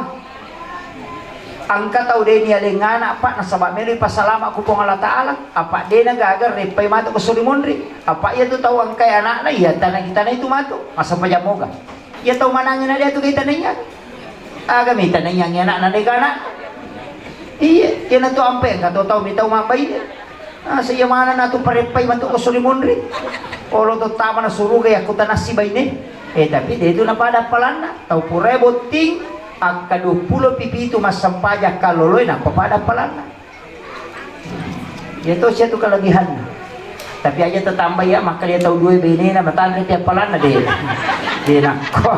Engka tau de nialeng anak, Pak, nasaba melo ipasalama ku Puang Allah Taala. Apa de nagaga reppai matu ko suri monri. Apa iya tu tau engkai anakna, iya tanai tanai tu matu. Masa pajamoga. Iya tau manangi na de tu kai tanai. Aga mi tanai anakna de kana. Iya, iya na tu ampe engka tau tau mi tau mabbaine. Ah, saiya manenna tu pareppai matu ko suri monri. Olo to tama na suruga yakkutanassi baine. Eh, tapi de tu napada appalanna. Tau purae botting, akka duappulo pipitu massempajang kalloloe nappa pada appalanna. Iya to sia tu kelebihanna. Tapi aja tetamba iya, maka dia tau dua benena matanre pi appalanna de. De nakko.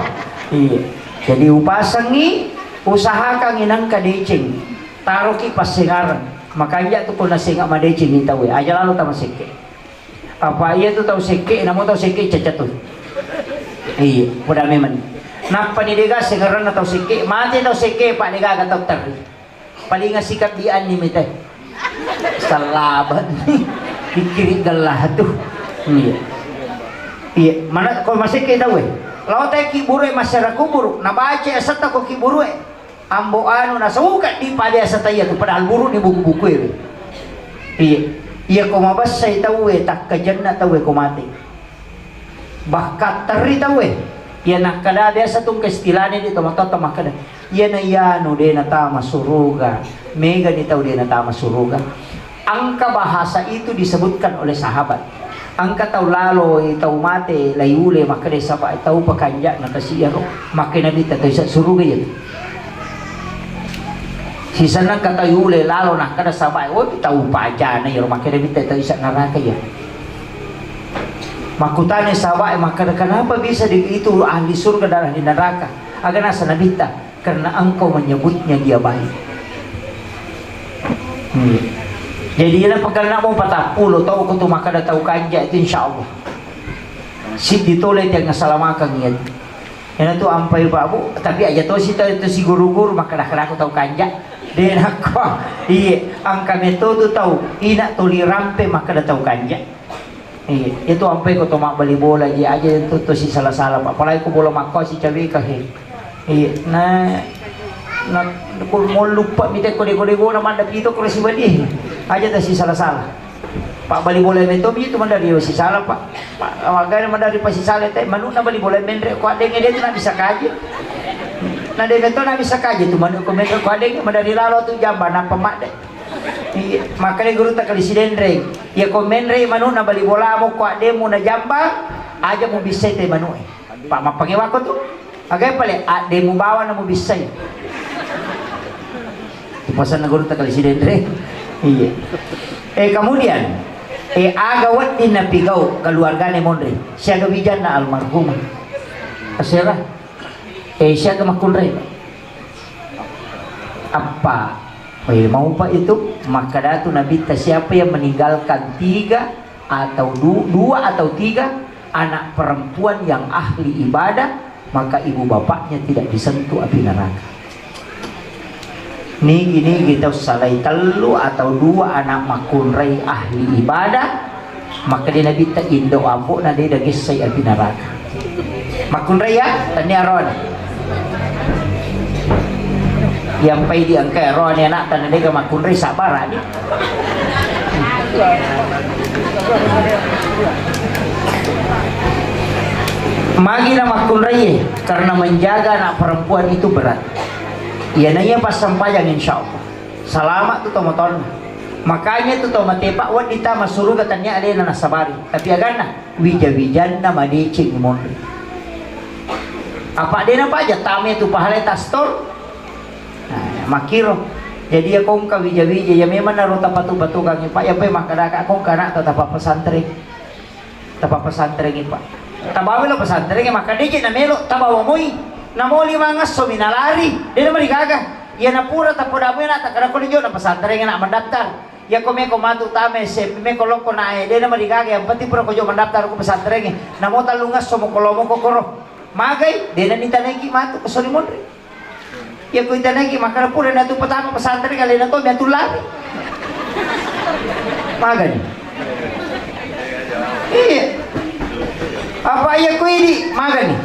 Iya. Jadi upasengi, usahakangi nengka deceng. Taroki passengareng. Makanja tu ko nasenga madeceng ni tau e. Aja lalo tama sekke. Apa iya tu tau sekke, namo tau sekke caca tu. Iya, poda memang. Nappa ni dega sengaranna tau sekke, mate tau sekke, Pak, dega aga tau terri. Paling sikap di anni mete. Salabat. Pikkiri gelah tu. Iya. Iya, mana ko masekke tau e. Lao te ki buru e masyarakat kubur, nabaca asetta ko ki buru e. Ambo anu nasauka di pada asa taiya tu padahal buruk ni buku-buku e. Iya. Iya ko mabessai tau e, takkajenna tau e ko mate. Bahkan terri tau e. Iya nakkada biasa tu engka istilahnya di tomatoa makkada. Iya na iyanu de natama suruga. Mega ni tau de natama suruga. Engka bahasa itu disebutkan oleh sahabat. Engka tau lalo, tau mate, lai ule, makkeda saba tau pakanja na kasi iyaro. Makkeda Nabitta tau isa suruga iya. Sisenna engka tau ule lalo, nakkeda saba, oh, tau pajana iyaro, makkeda Nabitta tau isa neraka iya. Makkutana saba, makkeda, kenapa bisa di, itu ahli surga dan ahli neraka? Aga nasa Nabitta? Karena engkau menyebutnya dia baik. Hmm. Jadi ina peganna mo patappulo tau ko tu makkeda tau kanja itu insya Allah. Siddi tole tiang salamakan iya. Ina tu ampai Pak Bu, tapi aja to si tau itu si guru-guru makkeda-keda ko tau kanja. De nakko. Iye, engka meto tu tau ina tuli rampe makkeda tau kanja. Iya, itu ampai ko to mabbali bola ji aja itu to si sala-sala, Pak. Apalagi ko bola makko si cabe ka he. Iya, na, na, ko mo luppa mi te ko dego-dego na manda pito ko si bali. Aja ta si sala-sala. Pak bali bola meto mi itu manda rio si sala, Pak. Pak, awagana manda ri pasi sala te, manu na bali bola menre ko adeng dia tu na bisa kaji. Na de meto na bisa kaji tu manu ko menre ko adeng manda ri lalo tu jamba na pemak de. Iya, makkeda gurutta Kali Sidenreng, iya ko menrei manu'na bali bolamu ko addemu na jambang, aja mubissai te manu'e. Pak, mappangewakko tu. Aga pale addemu bawang na mubissai. Itu pasanna gurutta Kali Sidenreng. Iya. Eh, kemudian, eh, aga wedding napigau keluargane monri. Siaga wijanna almarhumah. Asera. Eh, siaga makkunrai. Apa? Eh, maupa itu, makkadatu Nabitta, siapa yang meninggalkan tiga atau du-, dua atau tiga anak perempuan yang ahli ibadah, maka ibu bapaknya tidak disentuh api neraka. Nigi-nigi tau salai tellu atau dua anak makkunrai ahli ibadah, Makkeda Nabitta, indo ambo'na de dagessai api neraka. Makkunrai ya, tania roani. Yampai di engka roani anakta na dega makkunrai, sabarani. Magi na makkunrai, karena menjaga anak perempuan itu berat. Iya naiya passempajang, insya Allah. Salama tu tomatoanna. Makanya tu tomatepa wedding tama suruga tania alena nasabari. Tapi aganna, wija-wijanna madeceng monri. Apa dena paja tame tu pahala tastor. Nah, makiro. Jadi ya kongka wija-wija ya memang naro tapatu-patukangi Pak, ya pe makkadaka kongka anak tetap pesantren. Tapa pesantrengngi, Pak. Tabawa lo pesantrengngi, maka deje na melo tabawa moi. Namo lima ngesso mi nalari, de na marigaga. Iya na pura tapoda moi na takada ko jo na pesantrengngi na mendaftar. Ya ko meko matu tame S M P, meko lokko na e, de na marigaga, yang penting pura ko jo mendaftar ko pesantrengngi. Namo tallu ngesso mo kolomo ko koro. Magai, de na nitanaiki matu ko sori monri. Iya ko itanaiki makkada pura natu pertama pesantren kali na to miatu lari. Magani. Iya. Apa iya ko idi magani?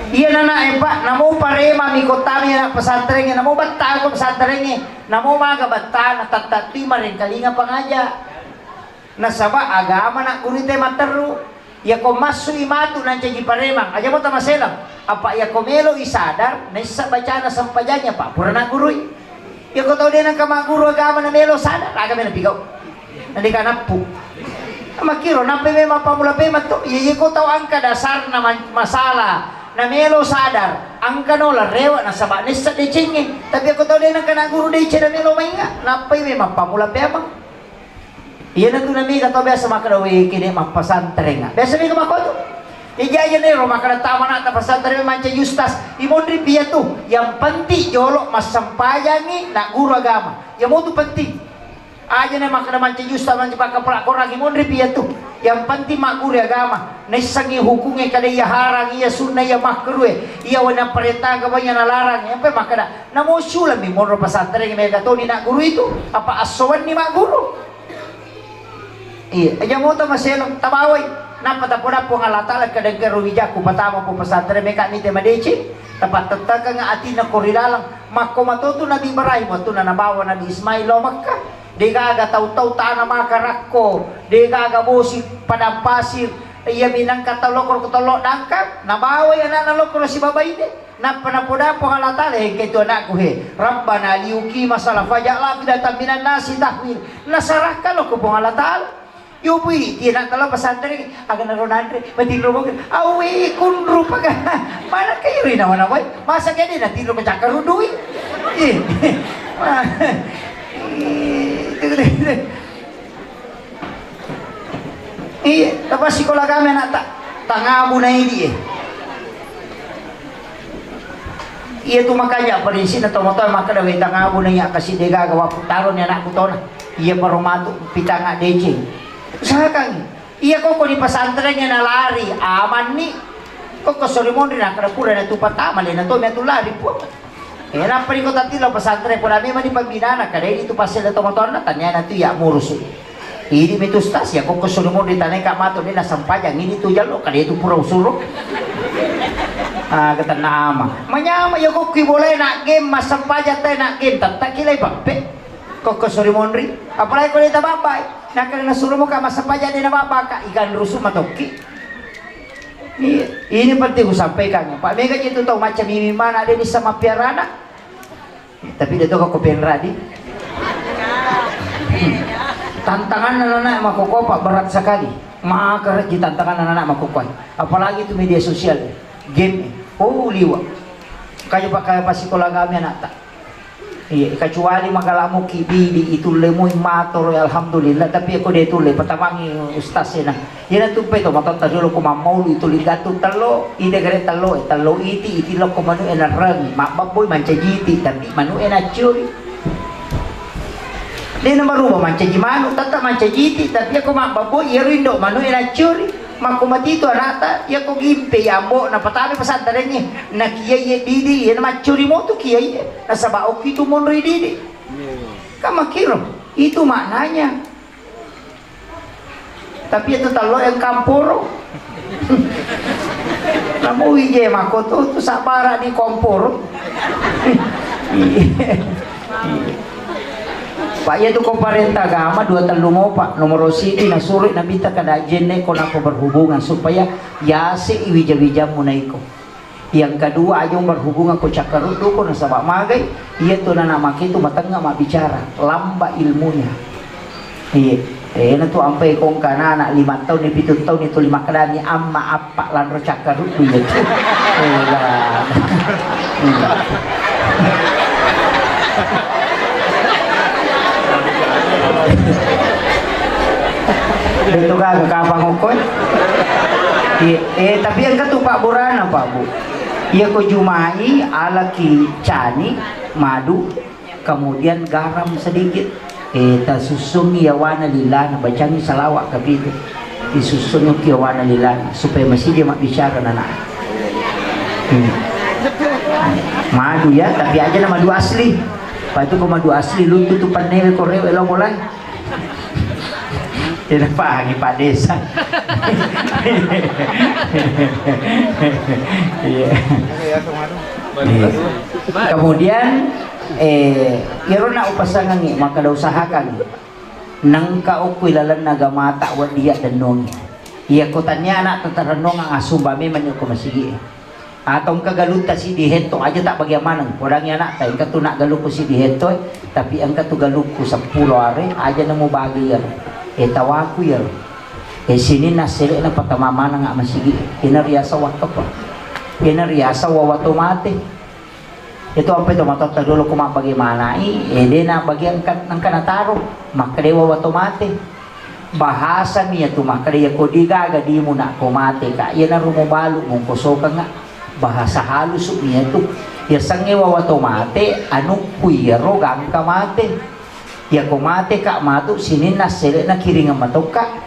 Iya nana e, Pak, namo parema mi kotami anak pesantrengnge, namo batta ko pesantrengnge, namo maga battana tatta tui marengkalinga pangaja. Nasaba agama na guru te matteru. Yako massui matu nancaji paremang, aja mo tamaselang. Apa yako melo i sadar, naissa bacana sempajangnya, Pak, pura nagurui. Yako tau de nengka magguru agama na melo sadar, aga melo pigau. Nanti kanappu. Makiro, nampai memang pammula pemang to. Iya, iya ko tau angka dasarna man-, masalah, na melo sadar, angka no larewa nasaba naissa decengnge. Tapi yako tau de nengka naguru deceng na melo mainga, nampai memang pammula pemang. Iyanatu namiga tau biasa makkeda, "We, kene mappasantreng." Biasa mega makkotu. Ija-ija nero makkeda tama anakta pasantreng mancaji ustaz. Imonri piya tu. Yang penting jolo massempajangi na guru agama. Iya motu penting. Aja na makkeda mancaji ustaz, mancaji pakkapala Korang, imonri piya tu. Yang penting magguru agama. Naissengi hukungnge kada iya harang, iya sunnah, iya makruh, iya wena parentang, iya nalarang. Yang penting makkeda, namo sulami monro pasantreng mega toni na guru itu. Apa assowanni magguru? Iya, aja moto maselong, tabawai. Nappa tapoda Puang Allah Ta'ala, kadang-kadang wijakku patama pu pesantren, meka mite madeceng, tapattettekeng atinna ko ri laleng. Makko matotu Nabi Ibrahim, wattunna nabawa Nabi Ismail lao Makkah. Degaga tau-tau tana maka rakko, degaga bosi padang pasir, iya minangka tau lokko ko tollo dangkang, nabawai anakna lokko sibabaine. Nappa napoda Puang Allah Ta'ala, "Engka tu anakku he, Rabbana liyuqima shalah faj'al afidatan minan nasi tahwi." Nasarakka lo ko Puang Allah Ta'ala. Yopui, tina tala pesantren, aga naro nanre, matinro boge. Awe, kunru paga. Mana kayu ri nawa-nawai? Masa kede natinro ko cakkarudui? Ih. Wah. Ih, itu, itu, itu. Iya, tappa sikola kami anakta. Tangabu na idi, eh. Iya tu makanya prinsipna tomatoa makkeda, "We, tangabu na iya kasi degaga wapputaroni anakku tona. Iya paro matu pitanga deceng." Usahakan. Iya koko di pesantrennya nalari, amanni. Koko sori monri nakkeda pura na tu patama le na to mi atu lari, Puang. Eh, nappa ri kota tilo pesantren, pura memang di pembinaan, kada itu pasal tomatoanna, tanyana tu iya murusu. Idi mitu stas ya, kokko suri muddi tanai ka matu ni nasempajang ini tu jallo, kada itu pura usuro. Ah, ketenna ama. Manyama ya kokki boleh nak game, massempajang te nak game, tetta kilai bappe. Kokko suri monri. Apalagi ko deta babbai. Nak kena nasuro muka massempajang dena babaka, ikan rusu matokki. Iya, ini penting kusampaikan. Pak Mega itu tahu macam ini mana ada bisa mapiarana. Tapi dia tu kau penradi. Tantangan anak-anak makoko, Pak, berat sekali. Maka di tantangan anak-anak makoko. Apalagi itu media sosial, game. Oh, liwa. Kayu pakai pasikola kami anak tak. Iya, kecuali magalamu ki bidi itu lemui mator, alhamdulillah. Tapi aku dia tu le pertamangi ustaz sena. Iyana tu pe to matotta riolo ko mammaulu itu ligatu tello, ide gare tello, eh, tello iti, iti lokko manu e nareng, mabbabboi mancaji iti, tapi manu e naccuri. Dena maruba mancaji manu, tetta mancaji iti, tapi ako mabbabboi iyaro indo manu e naccuri. Makko matitu anata, iyako gimpe ya ambo, napatame pesantrennya, na kiai e didi, iyana maccuri motu kiai e, nasaba okki tu monri didi. Kan makiro, itu maknanya. Tapi itu tello yang kamporo. Namu wije mako tu, tu sabara di komporo. Iya. Pak, iya tu ko parenta agama dua tellu mo, Pak. Nomor siji nasuro Nabitta kada jenne ko napa berhubungan supaya yase i wija-wijamu naiko. Yang kedua, aja berhubungan ko cakkaruddu ko nasaba magai, iya tu nana make tu matengnga mabbicara, lamba ilmunya. Iya, eh, na tu ampai kongka anak lima tahun, pitu tahun itu lima kedani amma appa lanro cakkaruddu iya tu. Eh, lah. Hmm. Itu gaga kapang okkoe. Iya, eh, tapi yang ketupak burana, Pak, Bu. Iya ko jumai alaki cani madu, kemudian garam sedikit. Eh, tasussungi yawana lilana, bacangi salawat kapitu. Isussungi yawana lilana supaya masih dia mak bicara nana. Hmm. Madu ya, tapi aja na madu asli. Pak, itu ko madu asli, luntu tu pannewe ko rewe lo mulai. Tidak pahami Pak Desa. Iya. Iya. Kemudian, eh, iyaro na upasangangi, maka da usahakan nengka okko ilalenna agamata wedding iya dennongi. Iya ko tania anak tatarennongang asumba memang ko masigi. Atau engka galutta siddi hetto aja tak bagian maneng. Podangi anakta, engka tu nak galukku siddi hetto, tapi engka tu galukku seppulo are, aja nemu bagi iyaro. Eh, tawaku iyaro. Eh, sininna selekna patama maneng ak masigi. Ina riasa wakkepa. Ina riasa wawa to mate. Itu ampe to matotta dulu ko mabbagimanai, eh, dena bagian kan, engka nataro. Makkedewa wawa to mate. Bahasami iyatu makkeda, iyako degaga dimu nakko mate ka, iyanaro mubalu mungko sokengnga. Bahasa halusumi iyatu. Yasengnge wawa to mate, anukku iyaro gangka mate. Iyako mate ka matu sininna selekna kiringeng matokka.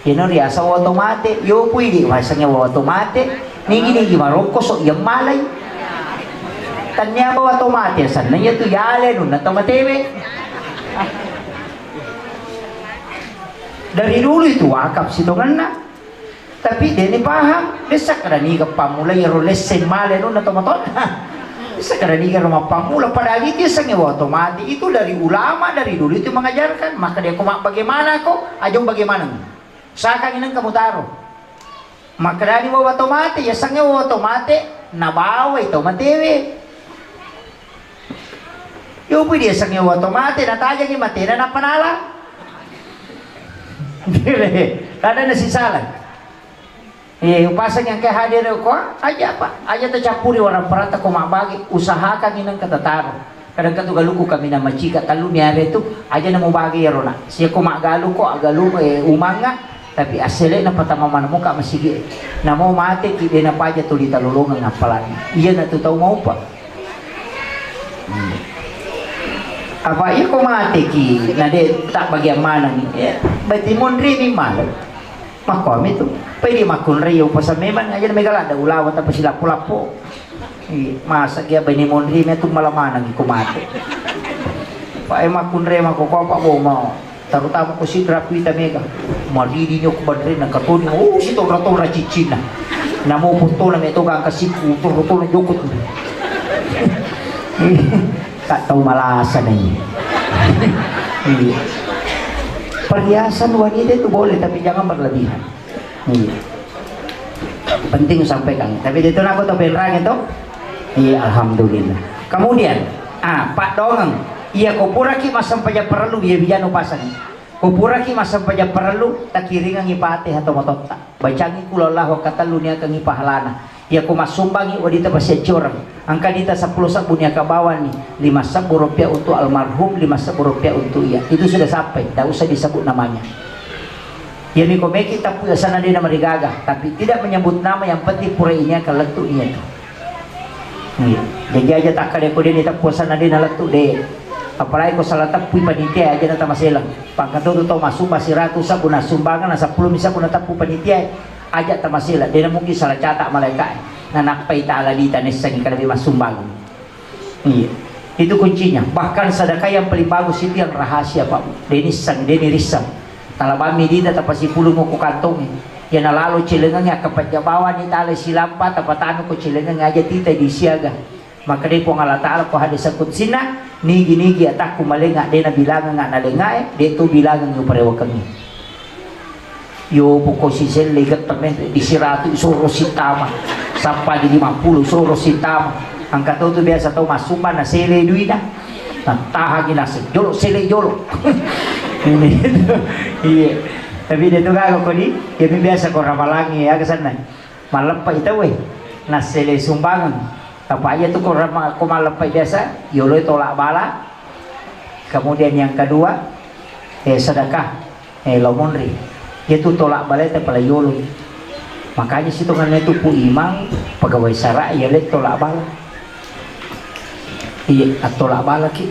Iyano riaseng wawa to mate. Yopu idi wasengnge wawa to mate. Nigi-nigi marokko so iyammalai. Tannia wawa to mate asenna iyatu yale nunna to matewe. Dari dulu itu wakaf sitongenna. Tapi deni paham, dessa kada niga pammula iyaro lesseng male anunna tomatoanna. Dessa kada niga ro mappammula, padahal itu yasengnge wawa to mate itu dari ulama dari dulu itu mengajarkan. Maka dia ko mabbagaimana ko, ajong bagaimana. Usahakan ineng kamu taro. Makkedani wawa to mate, yasengnge wawa to mate, nabawai to matewe. Yopi dia sengnge wawa to mate, natajangi matena nappa nala. Kada nasisala. Eh, upaseng yang ke hadir ko, aja apa? Aja tercampuri orang perata ko mabbagi, usahakan ineng katataro. Kadang katu galuku kami na macika tellu mi are tu, aja na mubagi iyaro na. Sia ko maggalu ko, agalu, eh, umanga, tapi assele na patama maneng muka masigi. Namo mate ki de na paja tuli talolongeng apalagi. Iya na tu tau maupa. Hmm. Apa iya ko mate ki na de tak bagian maneng. Ya, berarti monri mi malu. Makkuami tu. Pai di makkunrai upaseng memang aja na mega ladda ulawa tapi silappo-lappo. Iya, masa gia bani monri me tu mala maneng iko mate. Pak e makkunrai mako ko apa bo mau. Terutama ko sidra kuita mega. Madidi nyok badre na katoni. Oh, si tora-tora cicina. Namo foto na me to gangka siku, tora-tora jokot. Tak tahu malasa nih. Iya. Perhiasan wanita itu boleh tapi jangan berlebihan. Iya. Penting sampaikan. Tapi itu nako to penrang itu. Iya, alhamdulillah. Kemudian, ah, Pak Dongeng, iya ko puraki massempajang parellu iya bijano pasang. Ko puraki massempajang parellu, takiringangi Fatihah to matotta. Bacangi qul huwallahu katellu niakangi pahalana. Iya ko massumbangi wedding tapasiaccoreng. Engka dita seppulo sebbu niaka bawani, lima sebbu rupiah untuk almarhum, lima sebbu rupiah untuk iya. Itu sudah sampai, tidak usah disebut namanya. Iyami ko meki tappu asanna de namarigaga, tapi tidak menyebut nama, yang penting pura iniakan lettu iyatu. Iya. Jaji aja takkada ko de ni tappu asanna de nalettu de. Apalagi ko salah teppui panitia aja na tamaselang. Pangkatotu tau masumba siratu sabbu na sumbangan na seppulo mi sabbu na teppu panitia aja tamasela. De na mungkin salah catat malaika. Nanappai taala dita nessangi kada be massumbang. Iya. Itu kuncinya. Bahkan sedekah yang paling bagus itu yang rahasia, Pak. Denissan, denirissang. Talabami dita tapasipulung ko kantongnge. Iya nalalo celengengnge akka pajjabawani tale silampa tapatanu ko celengengnge aja tita disiaga. Makkedai Puang Allah Ta'ala ko hadis qudsinna, nigi-nigi atakku malenga de nabilangenga nalengae, de tu bilangengi uparewakengi. Yo, poko siselle gette menre di siratu isoro sitama, sampai di lima puluh isoro sitama. Angka tau tu biasa tau massumba na sele duina. Na tahangi nase jolo, sele jolo. Ini, iya. Tapi de tu gaga ko di, iya mi biasa ko ramalangi ya ke sana. Malleppa i tauwe, nassele sumbangeng. Apa iya tu ko rama-, ko malleppa i biasa, yoloi tolak bala. Kemudian yang kedua, eh, sedekah. Eh, lao monri. Iyatu tolak balae tapalai yolo. Makanya sitongenna tu Pu Imang, pegawai sara, iya le tolak bala. Iya, attolak balaki.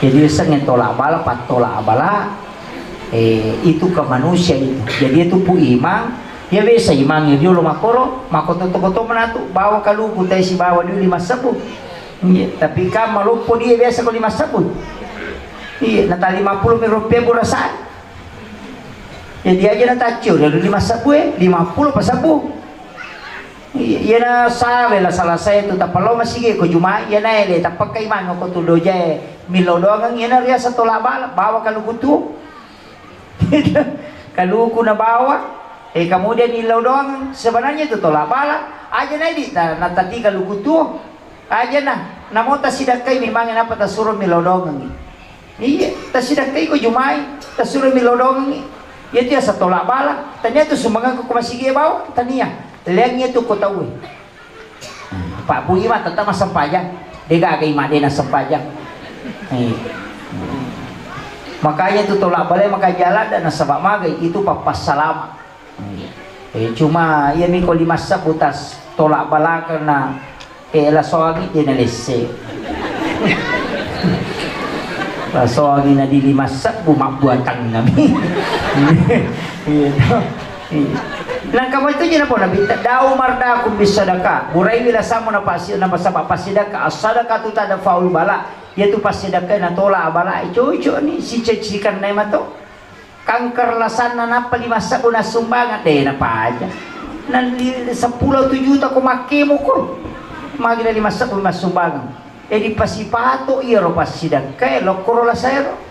Jadi, yasengnge tolak bala, pattolak bala, eh, itu ke manusia itu. Jadi, itu Pu Imang, ya biasa Imang ya yolo makoro, makoto-koto menatu, bawa kaluku, teh sibawa dulu lima sebbu. Iya, tapi kan maloppo dia biasa ko lima sebbu. Iya, nata lima puluh mi rupiah burasa. Jadi aja na taccio, lalu lima sebbu, eh, lima puluh pa sebbu. Iya, iya na sawe la selesai tu, tappa lao masigi ko Juma'i, iya na ele, tappa kai mango ko tu dojae, millau doangeng, iya na riasa tolak bala, bawa kaluku tu. Kaluku na bawa, eh, kemudian millau doangeng, sebenarnya itu tolak bala, aja na di, na tati kaluku tu. Aja na, namo tasidakkai memang napa tasuro millau doangengi. Iya, tasidakkai ko Juma'i, tasuro millau doangengi. Iya tu asa tolak bala, tania tu sumbangan ko masigi bawa, tania. Leang iya tu ko tauwe. Pak Bui mah tetap massempajang. De gaga ima de nassempajang. Iya. Makanya tu tolak bala maka jalan dan nasaba magai itu pappassalama. Eh, cuma iya mi ko lima sebbu tas tolak balakeng na, eh, lasoangi de nalesse. Lasoangi na di lima sebbu mabbuatang nami. Iya. Iya. Nangka itu je napau Nabi, dau mardakum bisadaka. Buraiwi lasamu na pasi, na pasaba pasidaka. As-sadaka tu tadfaul bala. Iya tu pasidaka na tola bala. Cocok ni si cecikan nai mato. Kanker lasanna nappa lima sebbu nassumbangeng, de napaja. Na li-, seppulo tu juta ko makkemu ko. Magi na lima sebbu massumbangeng. E dipasipato iyaro passidakkae lokkoro lasaero.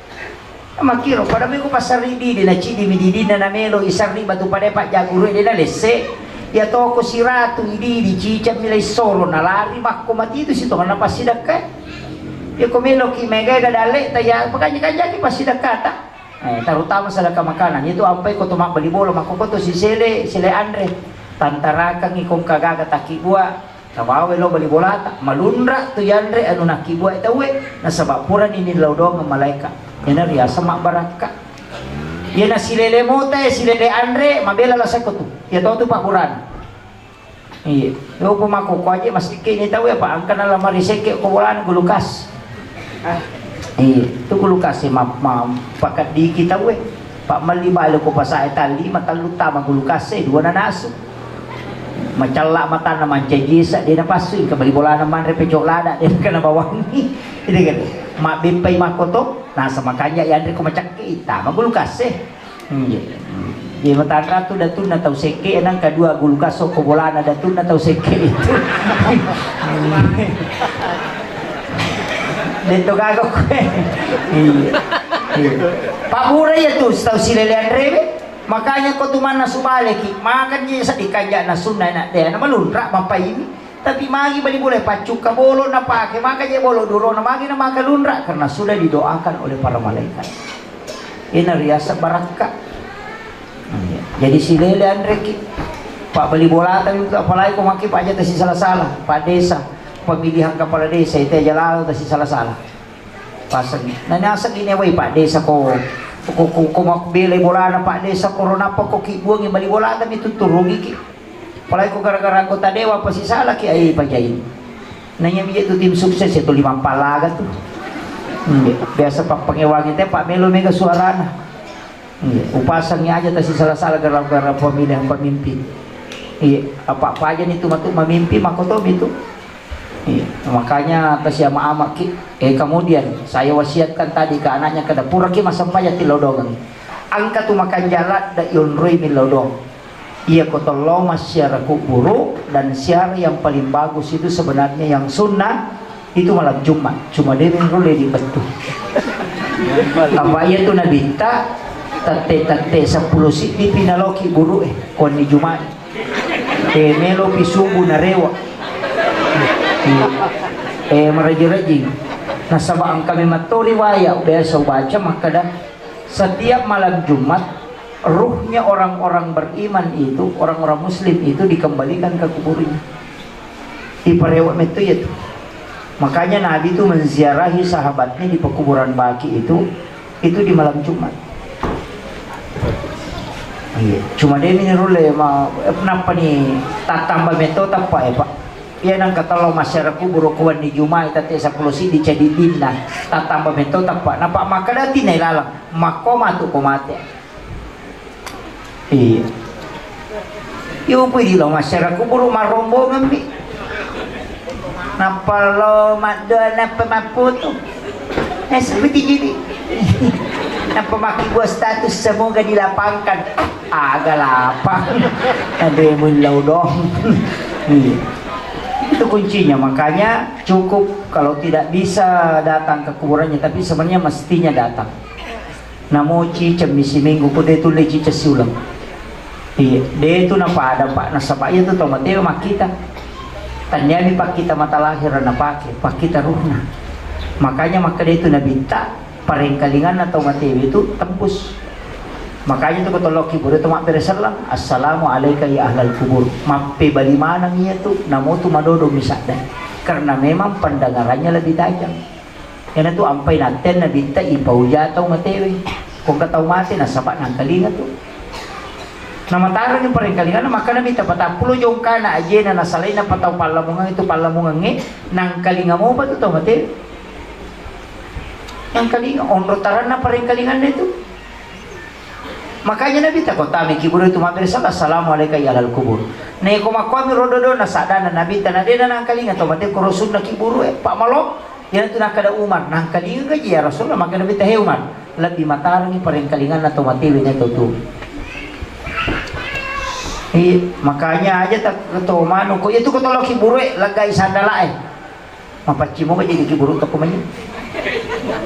Makkiro, pada meko pasarri didi, na cidi mi didinna na melo isarri batu pada pajaguru de na lesse. Iya toko siratu ididi cicang milai soro na lari makko mati tu sitonganna passidakkae. Iya ko melo ki mega ga dalle ta ya pakanja-kanjaki passidakkata. Eh, terutama sedekah makanan, itu ampai ko to mabbali bola, makkoko to sisele, sele anre. Tantarakangi kong kagaga takkibua, tawawe lo bali bolata, malunra tu yanre anu nakkibua tauwe, nasaba purani nillau doang malaika. Iyana riaseng mabbarakka. Iyana silele mota, silele anre, mabela lasakko tu. Iya to tu pabburana. Iya. Yo, upa makkoko aje massikke ni tau ya, Pak. Engka na lamari sekke ko bolana gulukas. Ah. Iya, tu gulukas e ma, ma, pakeddiki tau e. Pak, melli bale ko pasae talli, matellu tama gulukas e, dua nanasu. Macella matanna mancaji esa, de napassu, engka bali bolana manre pecok lada, de kena bawangi. Itu kan. Mabbeppai makkoto, nasa makanja yanre ko macakke, tama gulukas e. Iya. Iya, matanra tu datunna tau sekke, nang kedua gulukas ko bolana datunna tau sekke itu. Detto gaga koe. Iya. Iya. Pabbura iya tu tau silele anrewe. Makanya ko tu manna subaleki, makan je seddi kanja na sunna na de na malunra mapaini. Tapi magi bali bola paccukka bolo napake, maka je bolo durona magi na maka lunra karena sudah didoakan oleh para malaikat. Ina riaseng barakka. Iya. Jadi silele anreki. Pak bali bolata itu apalagi ko maki Pak aja tasi salah-salah, Pak Desa, pemilihan kepala desa itu aja lalu tasi salah-salah. Paseng. Nah, naseng ini wai Pak Desa ko, ko, ko, ko mabbelai bolana Pak Desa, korona apa ko ki buangi bali bolata mi tutturungi ki. Apalagi ko gara-gara anggota dewan pasti salah ki ai pajai. Nanya mi tu tim sukses itu lima palaga tu. Hmm, biasa pappangewangi te Pak melo mega suarana. Iya, upasangi aja tasi salah-salah gara-gara pemilihan pemimpin. Iya, apa-apa aja nih tu matu memimpi makoto itu. Iya, makanya tasi ama-ama ki. Eh, kemudian saya wasiatkan tadi ke anaknya ke dapur ki masempajang tilodongan. Angka tu makan jalan da ionroi milodong. Iya ko tollo massiara kuburu dan siara yang paling bagus itu sebenarnya yang sunnah itu malam Jumat, cuma de menro le dibettu. Apa iya tu nabitta tette-tette seppulo siddi pinaloki buru e konni Jumat. E melo pi subuh narewa. Iya. E maraji-raji. Nasaba engka memang to riwayat biasa ubaca makkada setiap malam Jumat ruhnya orang-orang beriman itu, orang-orang muslim itu dikembalikan ke kuburnya. Iparewa metto iya tu. Makanya Nabi itu menziarahi sahabatnya di pekuburan Baqi itu, itu di malam Jumat. Iya, cuma de ni rulle ma, eh, nappa ni tattamba metto tappa e, Pak. Iya nang katalo masyarakat kuburu kuwan di Jumat tette seppulo siddi cadi dinna tattamba metto tappa. Napa makkadati nai lalang makko matu ko mate. Iya. Iyupui di lo masyarakat kuburu marombongan mi. Nappa lo maddoa nappa mapputu. Eh, seperti jadi. Apa makkibua status semoga dilapangkan? Aga lapang. Ada yang mullau dong. Iya. Itu kuncinya, makanya cukup kalau tidak bisa datang ke kuburannya, tapi sebenarnya mestinya datang. Namo ciceng misi minggu, ko de tulle ciceng siuleng. Iya, de tu napada, Pak, nasaba iya tu tau matewe makkita. Tanniami pakkita mata lahir napake, pakkita ruhna. Makanya makkeda itu Nabitta, parengkalinganna tau matewe itu tembus. Makanya tu ko tolokki buru tu mabbere selleng, "Assalamu alaika ya ahlal kubur." Mappebali maneng iya tu, namo tu madodo misadda. Karena memang pendengarannya lebih tajam. Iyanatu ampai natteang Nabitta ipauja tau matewe. Ko engka tau mate nasaba nangkalinga tu. Namatarengngi parengkalinganna, makkeda Nabitta patappulo jongkana ajena nasalaina patau pallamungang itu pallamungangnge, nangkalinga mopa tu tau matewe. Nangkalinga, onro taranna parengkalinganna itu. Makanya Nabitta ko tamai kiburu itu mabbere selleng, "Assalamu alaika ya ahlal kubur." Neko makkuami ro dodona saddana Nabitta, na dena nangkalinga tau mate koro sunna kiburu e, Pak Malo. Iyanatu nakkeda Umar, "Nangkalinga gaji ya Rasulullah?" Makkeda Nabitta, "He Umar, lebbi matarengngi parengkalinganna tau matewe na tau tuwe." Iya, makanya aja tak keto manu ko itu keto lo kiburu e, legai sandala e. Mapaccimo ka jadi kiburu to kumanya.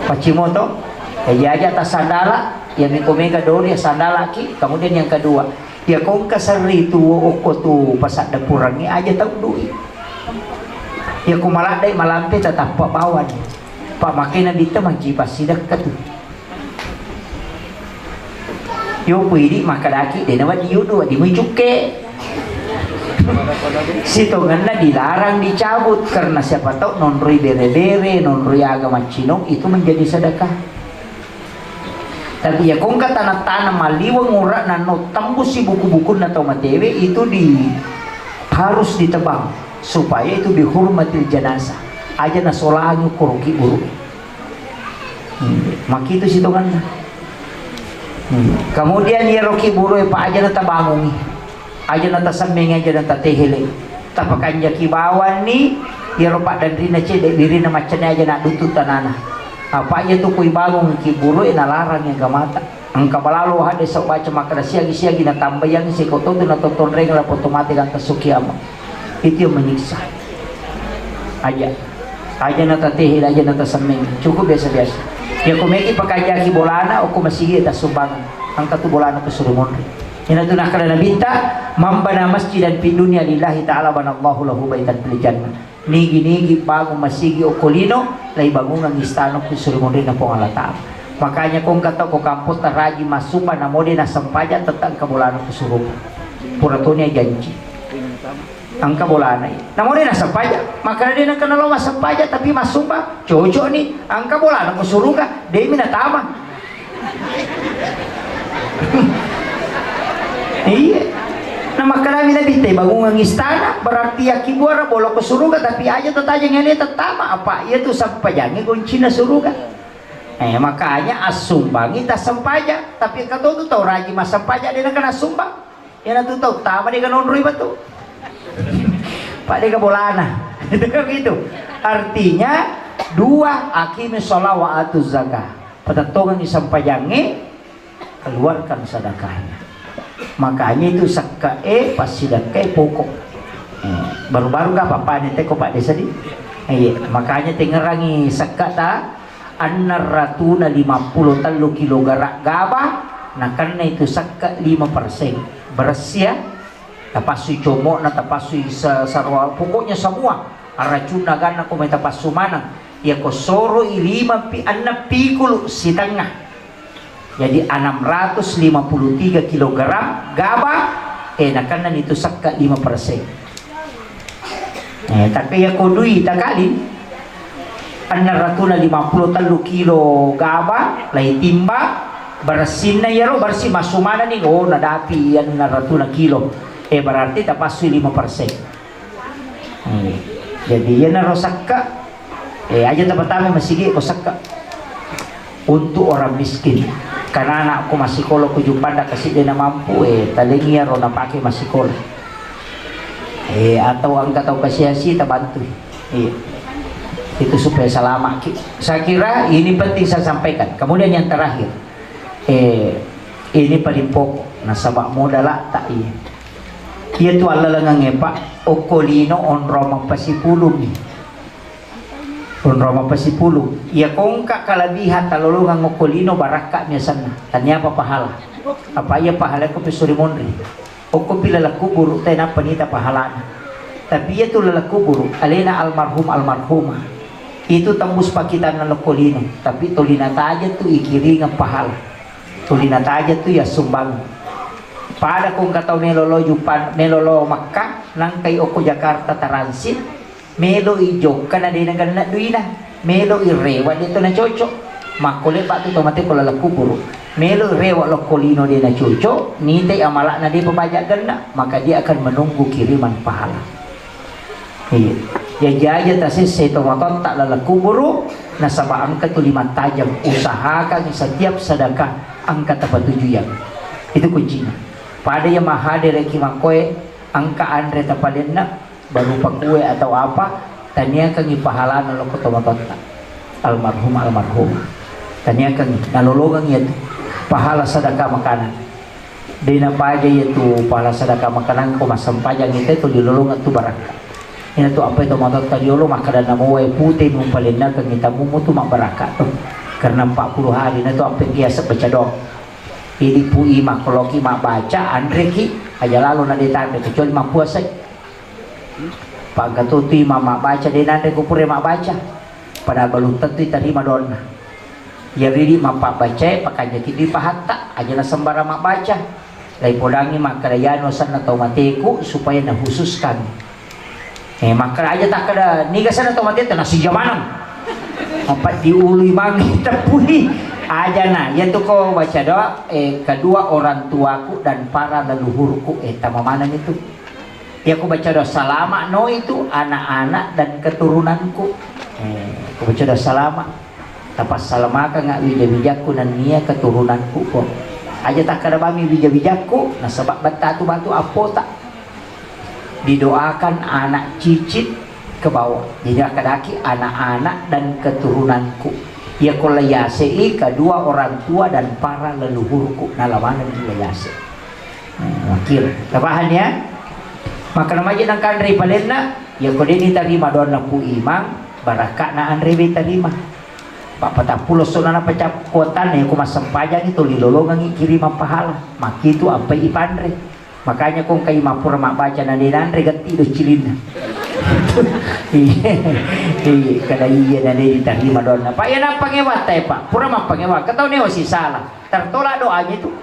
Paccimo to. Jadi aja atas sandala, ya miko mega dori ya sandala ki. Kemudian yang kedua, ya kongka serri tu okko tu pasadda purangi aja tau dui. Ya ko maladdai malampe tetappa bawani. Pak makena bitta manci passidakka tu. Yo, puidi makkedaki, de nawedding yudu, wedding mui cukke. Sitongenna dilarang dicabut, karena siapa tahu nonroi bere-bere, nonroi aga maccinong, itu menjadi sedekah. Tapi ya kongka tanah-tanah maliweng urak nano tembusi buku-bukunna tau matewe, itu di, harus ditebang supaya itu dihormatil jenazah. Aja nasolangi koroki buru. Hmm, makitu sitonganna. Hmm. Kemudian iyaro kiburu e pa aja natabangungi, aja natasemmengi, aja natatehele. Tapakanjaki bawanni iyaro paddanrina cedde birina maccane aja naddutu tanana. Apa iya tu kui bangung kiburu e nalarang agamata. Engka balalo hadde sau baca makkeda siagi-siagi natambayang seko totu natottonreng lapo to mate ganta sukiama. Itu yang menyiksa. Aja. Aja natatehe, aja natasemmeng. Cukup biasa-biasa. Ya ko meki pakajaki bolana, okko masigi tasumbangan. Engka tu bolana ke suruh monri. Ina tu nakkeda Nabitta, "Man bana masjidan fid dunya lillahi ta'ala banallahu lahu baitan fil jannah." Nigi-nigi bangung masigi okko lino, laibangungang istana ku suruh monri na Puang Allah Ta'ala. Makanya ko engka tau ko kampung taraji masumba namode nasempaja tetang ke bolana ku suruh. Pura tonia janji. Engka bolana. Namo de nasempaja, makkeda de nengka nalo massempaja tapi massumba, cocok ni, engka bolana ko suruga, de mi natama. Iya. Nah, makkedami Nabitta, bangungang istana, berarti yakkibuara bolo ko suruga, tapi aja tatajeng ele tettama, apa iya tu sempajangnge goncina suruga. Eh, makanya assumbangi tassempaja, tapi engka to tu tau raji massempaja de nengka nassumbang. Iyanatu tau tama dega nonroi batu. Pak dega bolana. Itu kan begitu. Artinya dua, aqimi sholat wa atu zakah. Patettongengi sempajangnge, keluarkan sedekahnya. Makanya itu sekka e, passidekka e pokok. Eh, baru-baru gak apa-apa nih teko Pak Desa di. Iya, makanya tengerangi sekka ta, enneng ratuna limappulo tellu kilogram gaba, nakenna itu sekka lima persen. Beressi ya, tapassui commo'na, tapassui sa-, sarwa, pokoknya semua racunna ganna ko mai tapassu maneng. Iya ko soroi lima pi-, enneng pikulu sitengnga. Jadi enam ratus lima puluh tiga kilogram gaba, eh, nakenna nitu sekka lima persen. Eh, tapi iya ko dui takali, enneng ratuna lima puluh tellu kilo gaba, laitimbang, beressinna iyaro, bersih massu manenni, oh, nadapi enneng ratuna kilo. Eh, berarti tapassui lima persen. Hmm. Jadi, iyanaro sekka, eh, aja tapatama masigi ko sekka. Untuk orang miskin. Karena anakku masikola ko Juppanda kasi dena mampu, eh, talengi iyaro napake masikola. Eh, atau engka tau kasiasi tabantu. Iya. Itu supaya selamat ki. Saya kira ini penting saya sampaikan. Kemudian yang terakhir, Eh, ini paling pokok, nasaba modalatta iya. Iya tu allalengengnge, Pak, okko lino onrong mappasipulungngi. Onrong mappasipulung. Iya kongka kalabiha talolongang okko lino barakka miasanna. Taniapa pahala. Apa iya pahala ko pisuri monri. Okkopi laleng kuburu, tae nappa nita pahalana. Tapi iyatu laleng kuburu, alena almarhum almarhumah. Itu tembus pakitanna lokko lino, tapi toli nataja tu ikiringeng pahala. Toli nataja tu yassumbang. Pada kongka tau melo lo Jupan, melo lo Makkah, nangkai okko Jakarta transit, Melo i jokka na de nagenna duina, melo i rewa de to na cocok. Makko lebba tu to mate ko laleng kuburu. Melo i rewa lokko lino de na cocok, nitai amalakna de pabaja genna, maka dia akan menunggu kiriman pahala. Iya. Jaji aja tasesse to matotta laleng kuburu, nasaba engka tuli mattajeng, usahakan setiap sedekah engka tapatujuyang. Itu kuncinya. Pada iya mahadereki makkoe, engka anre tapalenna, berupa kue atau apa, taniakengngi pahalana lokko tomatoatta, almarhum almarhumah. Taniakengngi, nalolongengngi iyatu pahala sedekah makanan. De napaja iyatu pahala sedekah makanan ko massempajang ite tu dilolongeng tu barakka. Ina tu ampai tomatoatta riolo makkeda namo wae pute mumpalennakengngi tamu mutu mabbarakka tu. Karena empat puluh hari na tu ampai biasa baca doang. Idi pu ima koloki mabbaca, anreki, aja lalo na de tanre kecuali mappuasai. Pangkatutu imang mabbaca, de nanre ko pura mabbaca. Padahal belum tentu itarima doanna. Iyaridi mappabbacae, pakanjaki dui pahatta, aja na sembarang mabbaca. Laipodangi makkeda, "Iyanu asenna tau mateku," supaya nakhususkan. Eh, makkeda aja takkeda, "Niga asenna tau mateta?" Nasija maneng. Apa diului mangi teppui. Aja na, iyatu ko baca doa, eh, kedua orang tuaku dan para leluhurku, eh, tama maneng itu. Iya, ku baca doa, "Salama no itu anak-anak dan keturunanku." Eh, ku baca doa, "Salama. Tapassalamakengnga wija-wijakku nennia keturunanku ko." Aja takkeda bami wija-wijakku, nasaba bettatu batu appota. Didoakan anak cicit ke bawah. Jadi akkedaki anak-anak dan keturunanku. Iya ko layasei kedua orang tua dan para leluhurku. Nalamaneng layase. Hmm, wakil. Tapahan ya? Makkeda maje nangkanre palenna, ya ko deni tarima doanna Pu Imang, barakka'na anrewe tarima. Pappatappulo sona napacap kuatanna, ya ko massempajangi toli lolongangi kirimang pahala. Makitu ampai ipanre. Makanya ko engkai mappura mabbaca na de nanre gatti do cilinna. Iya, iya, kada iya na de ditarima doanna. Pak, ya nappangewa tai, Pak. Pura mappangewa, katau newa sisala. Tertolak doanya itu.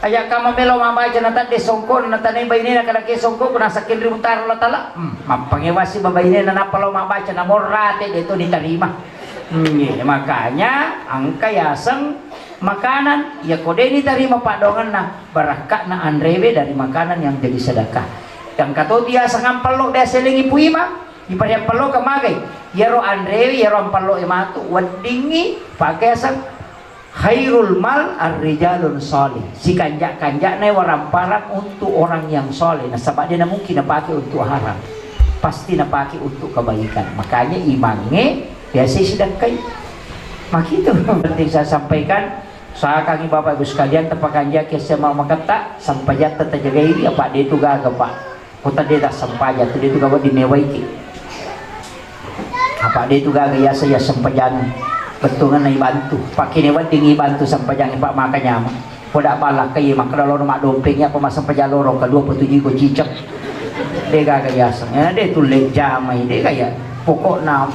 Aja kama melo mabbaca na tadde songko na tanai bainena kada ke songko kuna sakkenri utara Allah Taala. Hmm, mappangewa si babainena nappa lao mabbaca na morate de to ditarima. Hmm, iya, makanya engka yaseng makanan, ya ko deni tarima paddoangenna, barakka'na anrewe dari makanan yang jadi sedekah. Yang kato biasa ngampallo biasa lengi Pu Imang, ipariampallo ke magai. Yaro anrewe, yaro ampallo e matu, weddingi pakai aseng khairul mal arrijalun salih. Sikanja-kanjana waramparang untuk orang yang saleh. Nasaba de na mungkin napake untuk haram. Pasti napake untuk kebaikan. Makanya imangnge biasa sidakkai. Makitu penting saya sampaikan. Usahakangi Bapak Ibu sekalian, tapakanjaki S M A maketta, sampajatta tajagaiwi, apa de tu gaga, Pak. Kota de tassempajang, tu de tu gaga dimewaiki. Apa de tu gaga yasa ya sempajang. Bettuanna ibantu. Pakene wedding ibantu sempajang, Pak, maka nyameng. Poda ballakkai makkeda loro maddompeng, apa massempajang loro kedua petuju ko cicak. De gaga yaseng. Ya, de tulle jamai, de gaya. Pokokna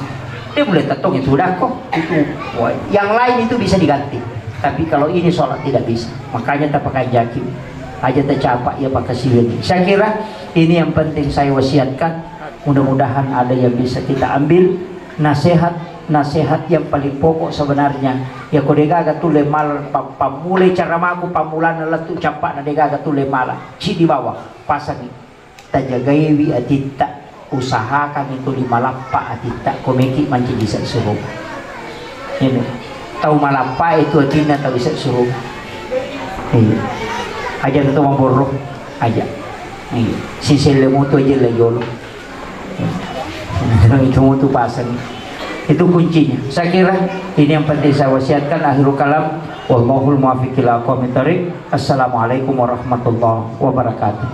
de boleh tettong itu dakko. Itu, wah, yang lain itu bisa diganti. Tapi kalau ini sholat tidak bisa. Makanya tapakanjaki. Aja tacapa ya pakasiwini. Saya kira ini yang penting saya wasiatkan. Mudah-mudahan ada yang bisa kita ambil nasihat-nasihat yang paling pokok sebenarnya. Ya ko de gaga tulle mal pa-, pammulai caramaku, pammulana lettu cappa'na de gaga tulle mala. Cidi bawang, pasangi. Tajagaiwi atitta, usahakan itu lima lappa atitta, ko meki mancaji ise suruga. Ini tau malappa itu atinna tau ise suruga. Iya. Aja tu maborro, aja. Iya. Siselle mutu aja la yolo. Iya. Itu mutu pasang. Itu kuncinya. Saya kira ini yang penting saya wasiatkan. Akhirul kalam, wallahul muwaffiq ila aqwamit thariq. Assalamualaikum warahmatullahi wabarakatuh.